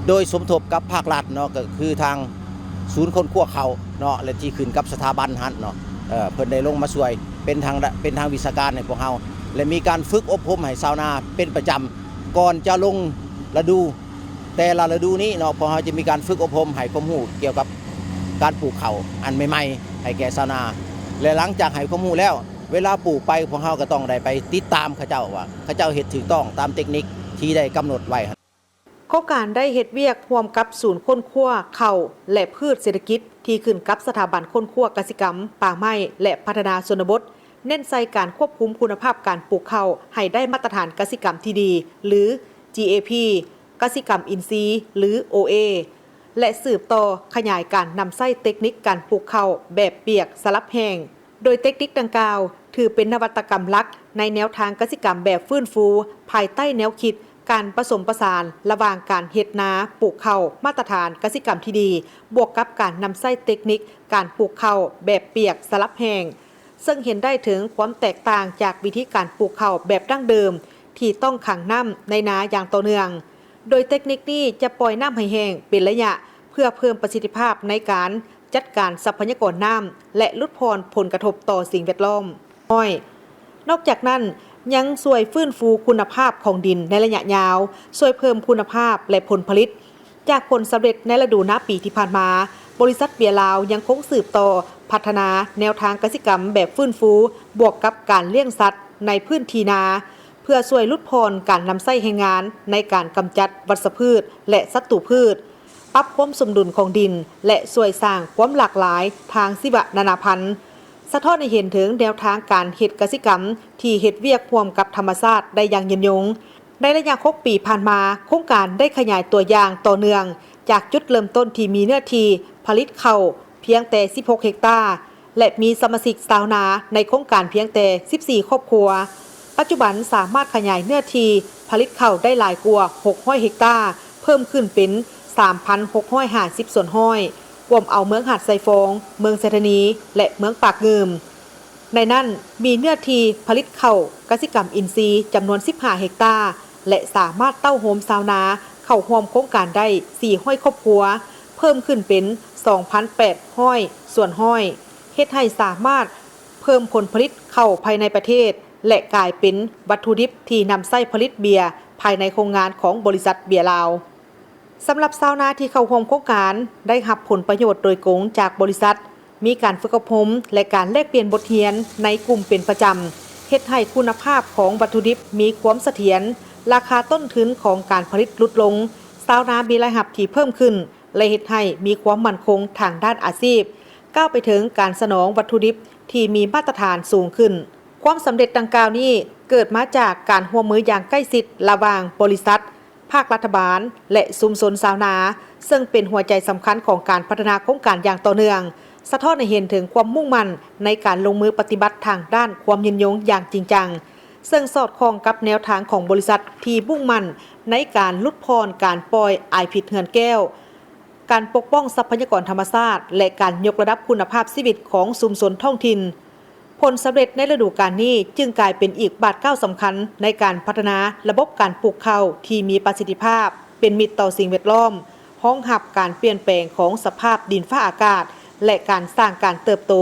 ໂດຍສົມທົບກັບພາກລັດເນາະ, ກໍຄືທາງສູນຄົ້ນຄວ້າເຂົ້າເນາະ ແລະ ທີ່ຂຶ້ນກັບສະຖາບັນຫັ້ນເນາະ, ເອີ ເພິ່ນໄດ້ລົງມາຊ່ວຍເປັນທາງ ເປັນທາງວິຊາການໃຫ້ພວກເຮົາ ແລະ ມີການຝຶກອົບຮົມໃຫ້ຊາວນາເປັນປະຈຳ ກ່ອນຈະລົງລະດູ ແຕ່ລະລະດູນີ້ເນາະ ພວກເຮົາຈະມີການຝຶກອົບຮົມໃຫ້ຄວາມຮູ້ກ່ຽວກັບການປູກເຂົ້າອັນໃໝ່ໆໃຫ້ແກ່ຊາວນາ ແລະ ຫຼັງຈາກໃຫ້ຄວາມຮູ້ແລ້ວ ເວລາປູກໄປ ພວກເຮົາກໍຕ້ອງໄດ້ໄປຕິດຕາມເຂົາເຈົ້າວ່າ ເຂົາເຈົ້າເຮັດຖືກຕ້ອງຕາມເຕັກນິກທີ່ໄດ້ກຳນົດໄວ້. ໂຄງການໄດ້ເຮັດວຽກຮ່ວມກັບສູນຄົ້ນຄວ້າເຂົ້າ ແລະ ພືດເສດຖະກິດ ທີ່ຂຶ້ນກັບສະຖາບັນຄົ້ນຄວ້າກະສິກຳ, ປ່າໄມ້ ແລະ ພັດທະນາຊົນນະບົດ, ເນັ້ນໃສ່ການຄວບຄຸມຄຸນນະພາບການປູກເຂົ້າໃຫ້ໄດ້ມາດຕະຖານກະສິກຳທີ່ດີ ຫຼື ຈີເອພີ ກະສິກຳອິນຊີ ຫຼື ໂອເອ ແລະ ສືບຕໍ່ຂະຫຍາຍການນຳໃຊ້ເຕັກນິກການປູກເຂົ້າແບບປຽກສະຫຼັບແຫ້ງ, ໂດຍເຕັກນິກດັ່ງກ່າວຖືເປັນນະວັດຕະກຳຫຼັກໃນແນວທາງກະສິກຳແບບຟື້ນຟູ ພາຍໃຕ້ແນວຄິດ ການປະສົມປະສານລະຫວ່າງການເຮັດນາປູກເຂົ້າມາດຕະຖານກະສິກຳທີ່ດີ ບວກກັບການນຳໃຊ້ເຕັກນິກການປູກເຂົ້າແບບປຽກສະຫຼັບແຫ້ງ ເຊິ່ງເຫັນໄດ້ເຖິງຄວາມແຕກຕ່າງຈາກວິທີການປູກເຂົ້າແບບດັ້ງເດີມທີ່ຕ້ອງຂັງນ້ຳໃນນາຢ່າງຕໍ່ເນື່ອງ. ໂດຍເຕັກນິກນີ້ຈະປ່ອຍນ້ຳໃຫ້ແຫ້ງເປັນໄລຍະ ເພື່ອເພີ່ມປະສິດທິພາບໃນການຈັດການຊັບພະຍາກອນນ້ຳ ແລະ ຫຼຸດຜ່ອນຜົນກະທົບຕໍ່ສິ່ງແວດລ້ອມ. ນ້ອຍ. ນອກຈາກນັ້ນ, ຍັງຊ່ວຍຟື້ນຟູຄຸນນະພາບຂອງດິນໃນໄລຍະຍາວ, ຊ່ວຍເພີ່ມຄຸນນະພາບ ແລະ ຜົນຜະລິດ. ຈາກຜົນສຳເລັດໃນລະດູນາປີທີ່ຜ່ານມາ, ບໍລິສັດເບຍລາວຍັງຄົງສືບຕໍ່ພັດທະນາແນວທາງກະສິກຳແບບຟື້ນຟູ ບວກກັບການລ້ຽງສັດໃນພື້ນທີ່ນາ, ເພື່ອຊ່ວຍຫຼຸດຜ່ອນການນຳໃຊ້ແຮງງານໃນການກຳຈັດວັດຊະພືດ ແລະ ສັດຕູພືດ. ປັບຄວາມສົມດຸນຂອງດິນ ແລະ ຊ່ວຍສ້າງຄວາມຫຼາກຫຼາຍທາງຊີວະນານາພັນ, ສະທ້ອນໃຫ້ເຫັນເຖິງແນວທາງການເຮັດກະສິກຳທີ່ເຮັດວຽກຮ່ວມກັບທຳມະຊາດໄດ້ຢ່າງຍືນຍົງ. ໃນໄລຍະຫົກປີຜ່ານມາ, ໂຄງການໄດ້ຂະຫຍາຍຕົວຢ່າງຕໍ່ເນື່ອງ ຈາກຈຸດເລີ່ມຕົ້ນທີ່ມີເນື້ອທີ່ຜະລິດເຂົ້າພຽງແຕ່ສິບຫົກເຮັກຕາ ແລະ ມີສະມາຊິກຊາວນາໃນໂຄງການພຽງແຕ່ສິບສີ່ຄອບຄົວ. ປັດຈຸບັນສາມາດຂະຫຍາຍເນື້ອທີ່ຜະລິດເຂົ້າໄດ້ຫຼາຍກວ່າຫົກຮ້ອຍເຮັກຕາ, ເພີ່ມຂຶ້ນເປັນສາມພັນຫົກຮ້ອຍຫ້າສິບສ່ວນຮ້ອຍ, ກວມເອົາເມືອງຫາດຊາຍຟອງ, ເມືອງໄຊທານີ ແລະ ເມືອງປາກງື່ມ. ໃນນັ້ນມີເນື້ອທີ່ຜະລິດເຂົ້າກະສິກຳອິນຊີຈຳນວນສິບຫ້າເຮັກຕາ ແລະ ສາມາດເຕົ້າໂຮມຊາວນາເຂົ້າຮ່ວມໂຄງການໄດ້ສີ່ຮ້ອຍຄອບຄົວ, ເພີ່ມຂຶ້ນເປັນສອງພັນແປດຮ້ອຍສ່ວນຮ້ອຍ, ເຮັດໃຫ້ສາມາດເພີ່ມຜົນຜະລິດເຂົ້າພາຍໃນປະເທດ ແລະ ກາຍເປັນວັດຖຸດິບທີ່ນຳໃຊ້ຜະລິດເບຍພາຍໃນໂຮງງານຂອງບໍລິສັດເບຍລາວ. ສຳລັບຊາວນາທີ່ເຂົ້າຮ່ວມໂຄງການ ໄດ້ຮັບຜົນປະໂຫຍດໂດຍກົງຈາກບໍລິສັດ, ມີການຝຶກອົບຮົມ ແລະ ການແລກປ່ຽນບົດຮຽນໃນກຸ່ມເປັນປະຈຳ, ເຮັດໃຫ້ຄຸນນະພາບຂອງວັດຖຸດິບມີຄວາມສະຖຽນ, ລາຄາຕົ້ນທຶນຂອງການຜະລິດຫຼຸດລົງ, ຊາວນາມີລາຍຮັບທີ່ເພີ່ມຂຶ້ນ ແລະ ເຮັດໃຫ້ມີຄວາມໝັ້ນຄົງທາງດ້ານອາຊີບ, ກ້າວໄປເຖິງການສະໜອງວັດຖຸດິບທີ່ມີມາດຕະຖານສູງຂຶ້ນ. ຄວາມສຳເລັດດັ່ງກ່າວນີ້ເກີດມາຈາກການຮ່ວມມືຢ່າງໃກ້ຊິດລະຫວ່າງບໍລິສັດ, ພາກລັດຖະບານ ແລະ ຊຸມຊົນຊາວນາ, ເຊິ່ງເປັນຫົວໃຈສຳຄັນຂອງການພັດທະນາໂຄງການຢ່າງຕໍ່ເນື່ອງ, ສະທ້ອນໃຫ້ເຫັນເຖິງຄວາມມຸ່ງໝັ້ນໃນການລົງມືປະຕິບັດທາງດ້ານຄວາມຍືນຍົງຢ່າງຈິງຈັງ, ເຊິ່ງສອດຄ່ອງກັບແນວທາງຂອງບໍລິສັດທີ່ມຸ່ງໝັ້ນໃນການຫຼຸດຜ່ອນການປ່ອຍອາຍພິດເຮືອນແກ້ວ, ການປົກປ້ອງຊັບພະຍາກອນທຳມະຊາດ ແລະ ການຍົກລະດັບຄຸນນະພາບຊີວິດຂອງຊຸມຊົນທ້ອງຖິ່ນ. ຜົນສຳເລັດໃນລະດູການນີ້ຈຶ່ງກາຍເປັນອີກບາດກ້າວສຳຄັນໃນການພັດທະນາລະບົບການປູກເຂົ້າທີ່ມີປະສິດທິພາບ, ເປັນມິດຕໍ່ສິ່ງແວດລ້ອມ, ຮອງຮັບການປ່ຽນແປງຂອງສະພາບດິນຟ້າອາກາດ ແລະ ການສ້າງການເຕີບໂຕ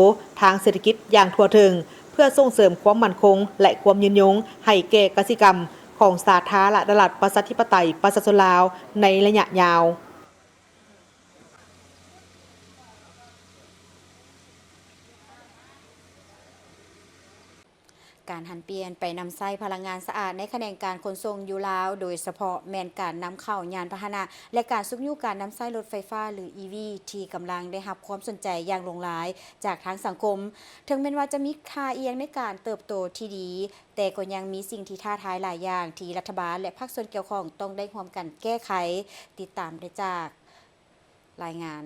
ທາງເສດຖະກິດຢ່າງທົ່ວເຖິງ, ເພື່ອສົ່ງເສີມຄວາມໝັ້ນຄົງ ແລະ ຄວາມຍືນຍົງໃຫ້ແກ່ກະສິກຳຂອງສາທາລະນະລັດ ປະຊາທິປະໄຕ ປະຊາຊົນລາວ ໃນໄລຍະຍາວ. ການຫັນປ່ຽນໄປນຳໃຊ້ພະລັງງານສະອາດໃນຂະແໜງການຂົນສົ່ງຢູ່ລາວ, ໂດຍສະເພາະແມ່ນການນຳເຂົ້າຍານພາຫະນະ ແລະ ການຊຸກຍູ້ການນຳໃຊ້ລົດໄຟຟ້າ ຫຼື ອີ ວີ ທີ່ກຳລັງໄດ້ຮັບຄວາມສົນໃຈຢ່າງຫຼວງຫຼາຍຈາກທາງສັງຄົມ. ເຖິງແມ່ນວ່າຈະມີທ່າອ່ຽງໃນການເຕີບໂຕທີ່ດີ, ແຕ່ກໍຍັງມີສິ່ງທີ່ທ້າທາຍຫຼາຍຢ່າງທີ່ລັດຖະບານ ແລະ ພາກສ່ວນກ່ຽວຂ້ອງຕ້ອງໄດ້ຮ່ວມກັນແກ້ໄຂ. ຕິດຕາມໄດ້ຈາກລາຍງານ.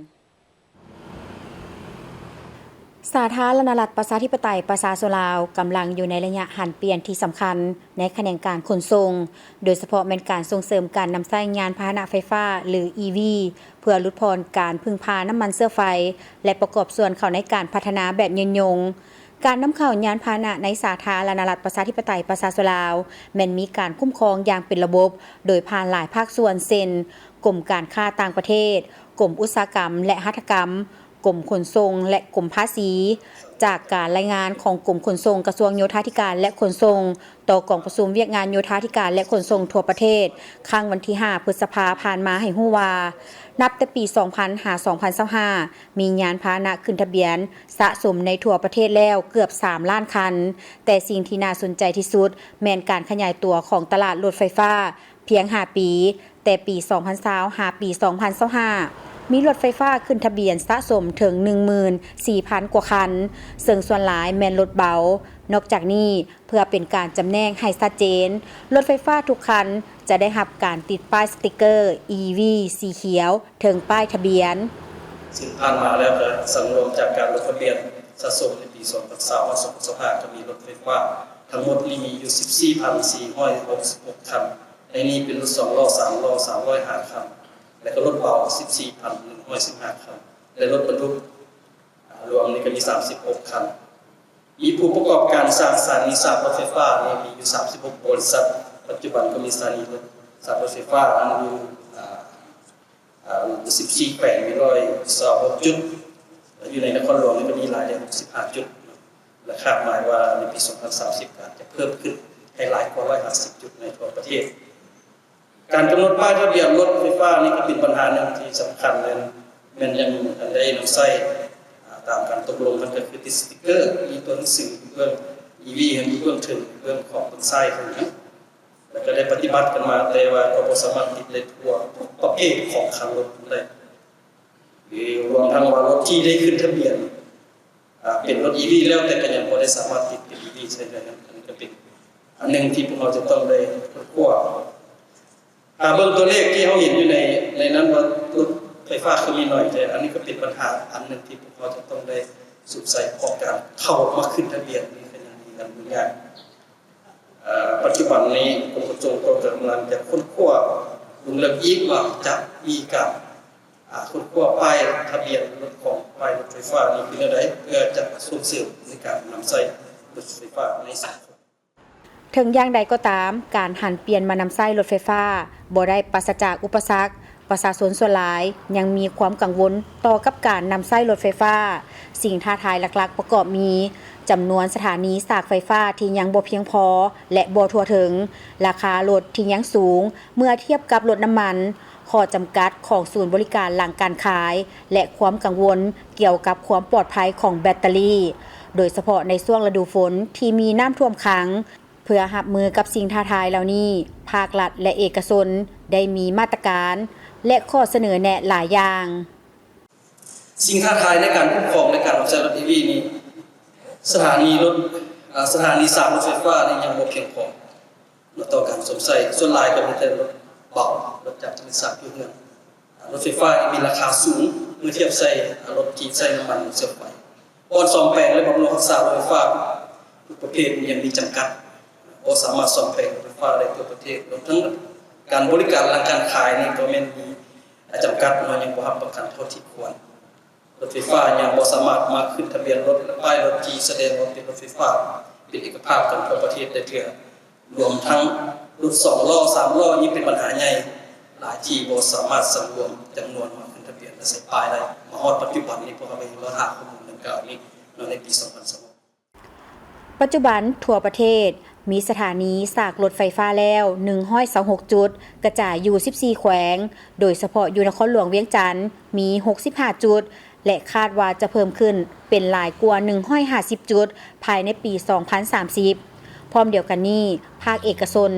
ສາທາລະນະລັດ ປະຊາທິປະໄຕ ປະຊາຊົນລາວ ກຳລັງຢູ່ໃນໄລຍະຫັນປ່ຽນທີ່ສຳຄັນໃນຂະແໜງການຂົນສົ່ງ, ໂດຍສະເພາະແມ່ນການສົ່ງເສີມການນຳໃຊ້ຍານພາຫະນະໄຟຟ້າ ຫຼື ອີ ວີ ເພື່ອຫຼຸດຜ່ອນການເພິ່ງພານ້ຳມັນເຊື້ອໄຟ ແລະ ປະກອບສ່ວນເຂົ້າໃນການພັດທະນາແບບຍືນຍົງ. ການນຳເຂົ້າຍານພາຫະນະໃນສາທາລະນະລັດ ປະຊາທິປະໄຕ ປະຊາຊົນລາວ ແມ່ນມີການຄຸ້ມຄອງຢ່າງເປັນລະບົບ ໂດຍຜ່ານຫຼາຍພາກສ່ວນ ເຊັ່ນ ກົມການຄ້າຕ່າງປະເທດ, ກົມອຸດສາຫະກຳ ແລະ ຫັດຖະກຳ, ກົມຂົນສົ່ງ ແລະ ກົມພາສີ. ຈາກການລາຍງານຂອງກົມຂົນສົ່ງ ກະຊວງໂຍທາທິການ ແລະ ຂົນສົ່ງ ຕໍ່ກອງປະຊຸມວຽກງານໂຍທາທິການ ແລະ ຂົນສົ່ງທົ່ວປະເທດ ຄັ້ງວັນທີຫ້າ ພຶດສະພາ ຜ່ານມາໃຫ້ຮູ້ວ່າ ນັບແຕ່ປີສອງພັນ ຫາ ສອງພັນຊາວຫ້າ ມີຍານພາຫະນະຂຶ້ນທະບຽນສະສົມໃນທົ່ວປະເທດແລ້ວເກືອບສາມລ້ານຄັນ, ແຕ່ສິ່ງທີ່ໜ້າສົນໃຈທີ່ສຸດແມ່ນການຂະຫຍາຍຕົວຂອງຕະຫຼາດລົດໄຟຟ້າ. ພຽງຫ້າປີ, ແຕ່ປີສອງພັນຊາວ ຫາ ປີສອງພັນຊາວຫ້າ ມີລົດໄຟຟ້າຂຶ້ນທະບຽນສະສົມເຖິງ ໜຶ່ງໝື່ນສີ່ພັນກວ່າຄັນ, ເຊິ່ງສ່ວນຫຼາຍແມ່ນລົດເບົາ. ນອກຈາກນີ້, ເພື່ອເປັນການຈຳແນກໃຫ້ຊັດເຈນ, ລົດໄຟຟ້າທຸກຄັນຈະໄດ້ຮັບການຕິດປ້າຍສະຕິກເກີ ອີ ວີ ສີຂຽວເທິງປ້າຍທະບຽນ. ຊຶ່ງຜ່ານມາແລ້ວກໍສັງລວມຈາກການລົງທະບຽນສະສົມໃນປີສອງພັນຊາວ ສອງພັນຊາວຫ້າ ກໍມີລົດໄຟຟ້າທັງໝົດນີ້ມີຢູ່ ສິບສີ່ພັນສີ່ຮ້ອຍຫົກສິບຫົກຄັນ. ໃນນີ້ເປັນລົດສອງລໍ້ ສາມລໍ້ ສາມຮ້ອຍຫ້າຄັນ ແລະກໍລົດເບົາ ສິບສີ່ພັນໜຶ່ງຮ້ອຍສິບຫ້າຄັນ ແລະລົດບັນທຸກ ອາ ລວມນີ້ກໍມີ ສາມສິບຫົກຄັນ. ມີຜູ້ປະກອບການສ້າງສະຖານີສາກລົດໄຟຟ້ານີ້ມີຢູ່ ສາມສິບຫົກບໍລິສັດ. ປັດຈຸບັນກໍມີສະຖານີສາກລົດໄຟຟ້າຢູ່ ອາ ອາ ສິບສີ່ແຂວງ ມີ ໜຶ່ງຮ້ອຍຊາວຫົກຈຸດ ຢູ່ໃນນະຄອນຫຼວງນີ້ກໍມີຫຼາຍແລ້ວ ຫົກສິບຫ້າຈຸດ ແລະຄາດໝາຍວ່າໃນປີ ສອງພັນສາມສິບ ອາດຈະເພີ່ມຂຶ້ນໃຫ້ຫຼາຍກວ່າ ໜຶ່ງຮ້ອຍຫ້າສິບຈຸດ ໃນທົ່ວປະເທດ. ການກຳນົດປ້າຍທະບຽນລົດໄຟຟ້ານີ້ກໍເປັນບັນຫາໜຶ່ງທີ່ສຳຄັນ ແມ່ນ ແມ່ນຍັງທັນໄດ້ນຳໃຊ້ ອາ ຕາມການຕົກລົງ ມັນກໍຄືຕິດສະຕິກເກີ ມີຕົວໜັງສືຢູ່ເບື້ອງ ອີ ວີ ຢູ່ເບື້ອງເທິງ ເບື້ອງຂອບເບື້ອງຊ້າຍເທົ່ານັ້ນ ແລ້ວກໍໄດ້ປະຕິບັດກັນມາ ແຕ່ວ່າກໍບໍ່ສາມາດຕິດໄດ້ທົ່ວທຸກປະເພດຂອງຄັນລົດໄດ້ ຫຼືລວມທັງວ່າລົດທີ່ໄດ້ຂຶ້ນທະບຽນ ອາ ເປັນລົດ ອີ ວີ ແລ້ວ ແຕ່ກໍຍັງບໍ່ໄດ້ສາມາດຕິດເປັນ ອີ ວີ ໃຊ້ໄດ້ນັ້ນ ອັນນີ້ກໍເປັນອັນໜຶ່ງທີ່ພວກເຮົາຈະຕ້ອງໄດ້ຄົ້ນຄວ້າ. ຖ້າເບິ່ງຕົວເລກທີ່ເຮົາເຫັນຢູ່ໃນ ໃນນັ້ນວ່າລົດໄຟຟ້າຄືມີໜ້ອຍແທ້ ອັນນີ້ກໍເປັນບັນຫາອັນໜຶ່ງທີ່ພວກເຮົາຈະຕ້ອງໄດ້ສຸມໃສ່ ເພາະການເຂົ້າມາຂຶ້ນທະບຽນນີ້ກໍຍັງມີການຫຍຸ້ງຍາກ. ເອີ ປັດຈຸບັນນີ້ກົມຂົນສົ່ງກໍກຳລັງຈະຄົ້ນຄວ້າລົງເລິກອີກວ່າຈະມີການ ອາ ຄົ້ນຄວ້າປ້າຍທະບຽນລົດຂອງປ້າຍລົດໄຟຟ້ານີ້ເປັນແນວໃດ ເພື່ອຈະສົ່ງເສີມໃນການນຳໃຊ້ລົດໄຟຟ້າໃນສັງຄົມ. ເຖິງຢ່າງໃດກໍຕາມ, ການຫັນປ່ຽນມານຳໃຊ້ລົດໄຟຟ້າບໍ່ໄດ້ປາສະຈາກອຸປະສັກ, ປະຊາຊົນສ່ວນຫຼາຍຍັງມີຄວາມກັງວົນຕໍ່ກັບການນຳໃຊ້ລົດໄຟຟ້າ. ສິ່ງທ້າທາຍຫຼັກໆປະກອບມີ ຈຳນວນສະຖານີສາກໄຟຟ້າທີ່ຍັງບໍ່ພຽງພໍ ແລະ ບໍ່ທົ່ວເຖິງ, ລາຄາລົດທີ່ຍັງສູງເມື່ອທຽບກັບລົດນ້ຳມັນ, ຂໍ້ຈຳກັດຂອງສູນບໍລິການຫຼັງການຂາຍ ແລະ ຄວາມກັງວົນກ່ຽວກັບຄວາມປອດໄພຂອງແບັດເຕີຣີ, ໂດຍສະເພາະໃນຊ່ວງລະດູຝົນທີ່ມີນ້ຳຖ້ວມຂັງ. ເພື່ອຮັບມືກັບສິ່ງທ້າທາຍເຫຼົ່ານີ້, ພາກລັດ ແລະ ເອກະຊົນໄດ້ມີມາດຕະການ ແລະ ຂໍ້ສະເໜີແນະຫຼາຍຢ່າງ. ສິ່ງທ້າທາຍໃນການຄຸ້ມຄອງ ແລະ ການນຳໃຊ້ລົດ ອີ ວີ ນີ້ ສະຖານີລົດ ອາ ສະຖານີສາກລົດໄຟຟ້ານີ້ຍັງບໍ່ພຽງພໍ ເນາະ ຕໍ່ການຊົມໃຊ້. ສ່ວນຫຼາຍກໍມີແຕ່ລົດເບົາ, ລົດຈັກທີ່ມີສາກຢູ່ເຮືອນ. ອາ ລົດໄຟຟ້າມີລາຄາສູງເມື່ອທຽບໃສ່ ອາ ລົດທີ່ໃຊ້ນ້ຳມັນເຊື້ອໄຟ. ບ່ອນສ້ອມແປງ ແລະ ບຳລຸງຮັກສາລົດໄຟຟ້າທຸກປະເພດຍັງມີຈຳກັດ, ບໍ່ສາມາດສ້ອມແປງລົດໄຟຟ້າໄດ້ທົ່ວປະເທດ. ລວມທັງການບໍລິການຫຼັງການຂາຍນີ້ກໍແມ່ນມີ ອາ ຈຳກັດເນາະ, ຍັງບໍ່ຮັບປະກັນເທົ່າທີ່ຄວນ. ລົດໄຟຟ້າຍັງບໍ່ສາມາດມາຂຶ້ນທະບຽນລົດ ແລະ ປ້າຍລົດທີ່ສະແດງວ່າເປັນລົດໄຟຟ້າ ເປັນເອກະພາບກັນທົ່ວປະເທດໄດ້ເທື່ອ. ລວມທັງລົດສອງລໍ້ ສາມລໍ້ ຍັງເປັນບັນຫາໃຫຍ່ຫຼາຍທີ່ບໍ່ສາມາດສັງລວມຈຳນວນມາຂຶ້ນທະບຽນ ແລະ ໃສ່ປ້າຍໄດ້. ມາຮອດປັດຈຸບັນນີ້ ພວກເຮົາກໍຍັງລໍຖ້າຂໍ້ມູນດັ່ງກ່າວນີ້ເນາະ ໃນປີສອງພັນຊາວຫົກ. ປັດຈຸບັນທົ່ວປະເທດມີສະຖານີສາກລົດໄຟຟ້າແລ້ວໜຶ່ງຮ້ອຍຊາວຫົກຈຸດ, ກະຈາຍຢູ່ສິບສີ່ແຂວງ, ໂດຍສະເພາະຢູ່ນະຄອນຫຼວງວຽງຈັນມີຫົກສິບຫ້າຈຸດ ແລະ ຄາດວ່າຈະເພີ່ມຂຶ້ນເປັນຫຼາຍກວ່າໜຶ່ງຮ້ອຍຫ້າສິບຈຸດພາຍໃນປີສອງພັນສາມສິບ. ພ້ອມດຽວກັນນີ້, ພາກເອກະຊົນ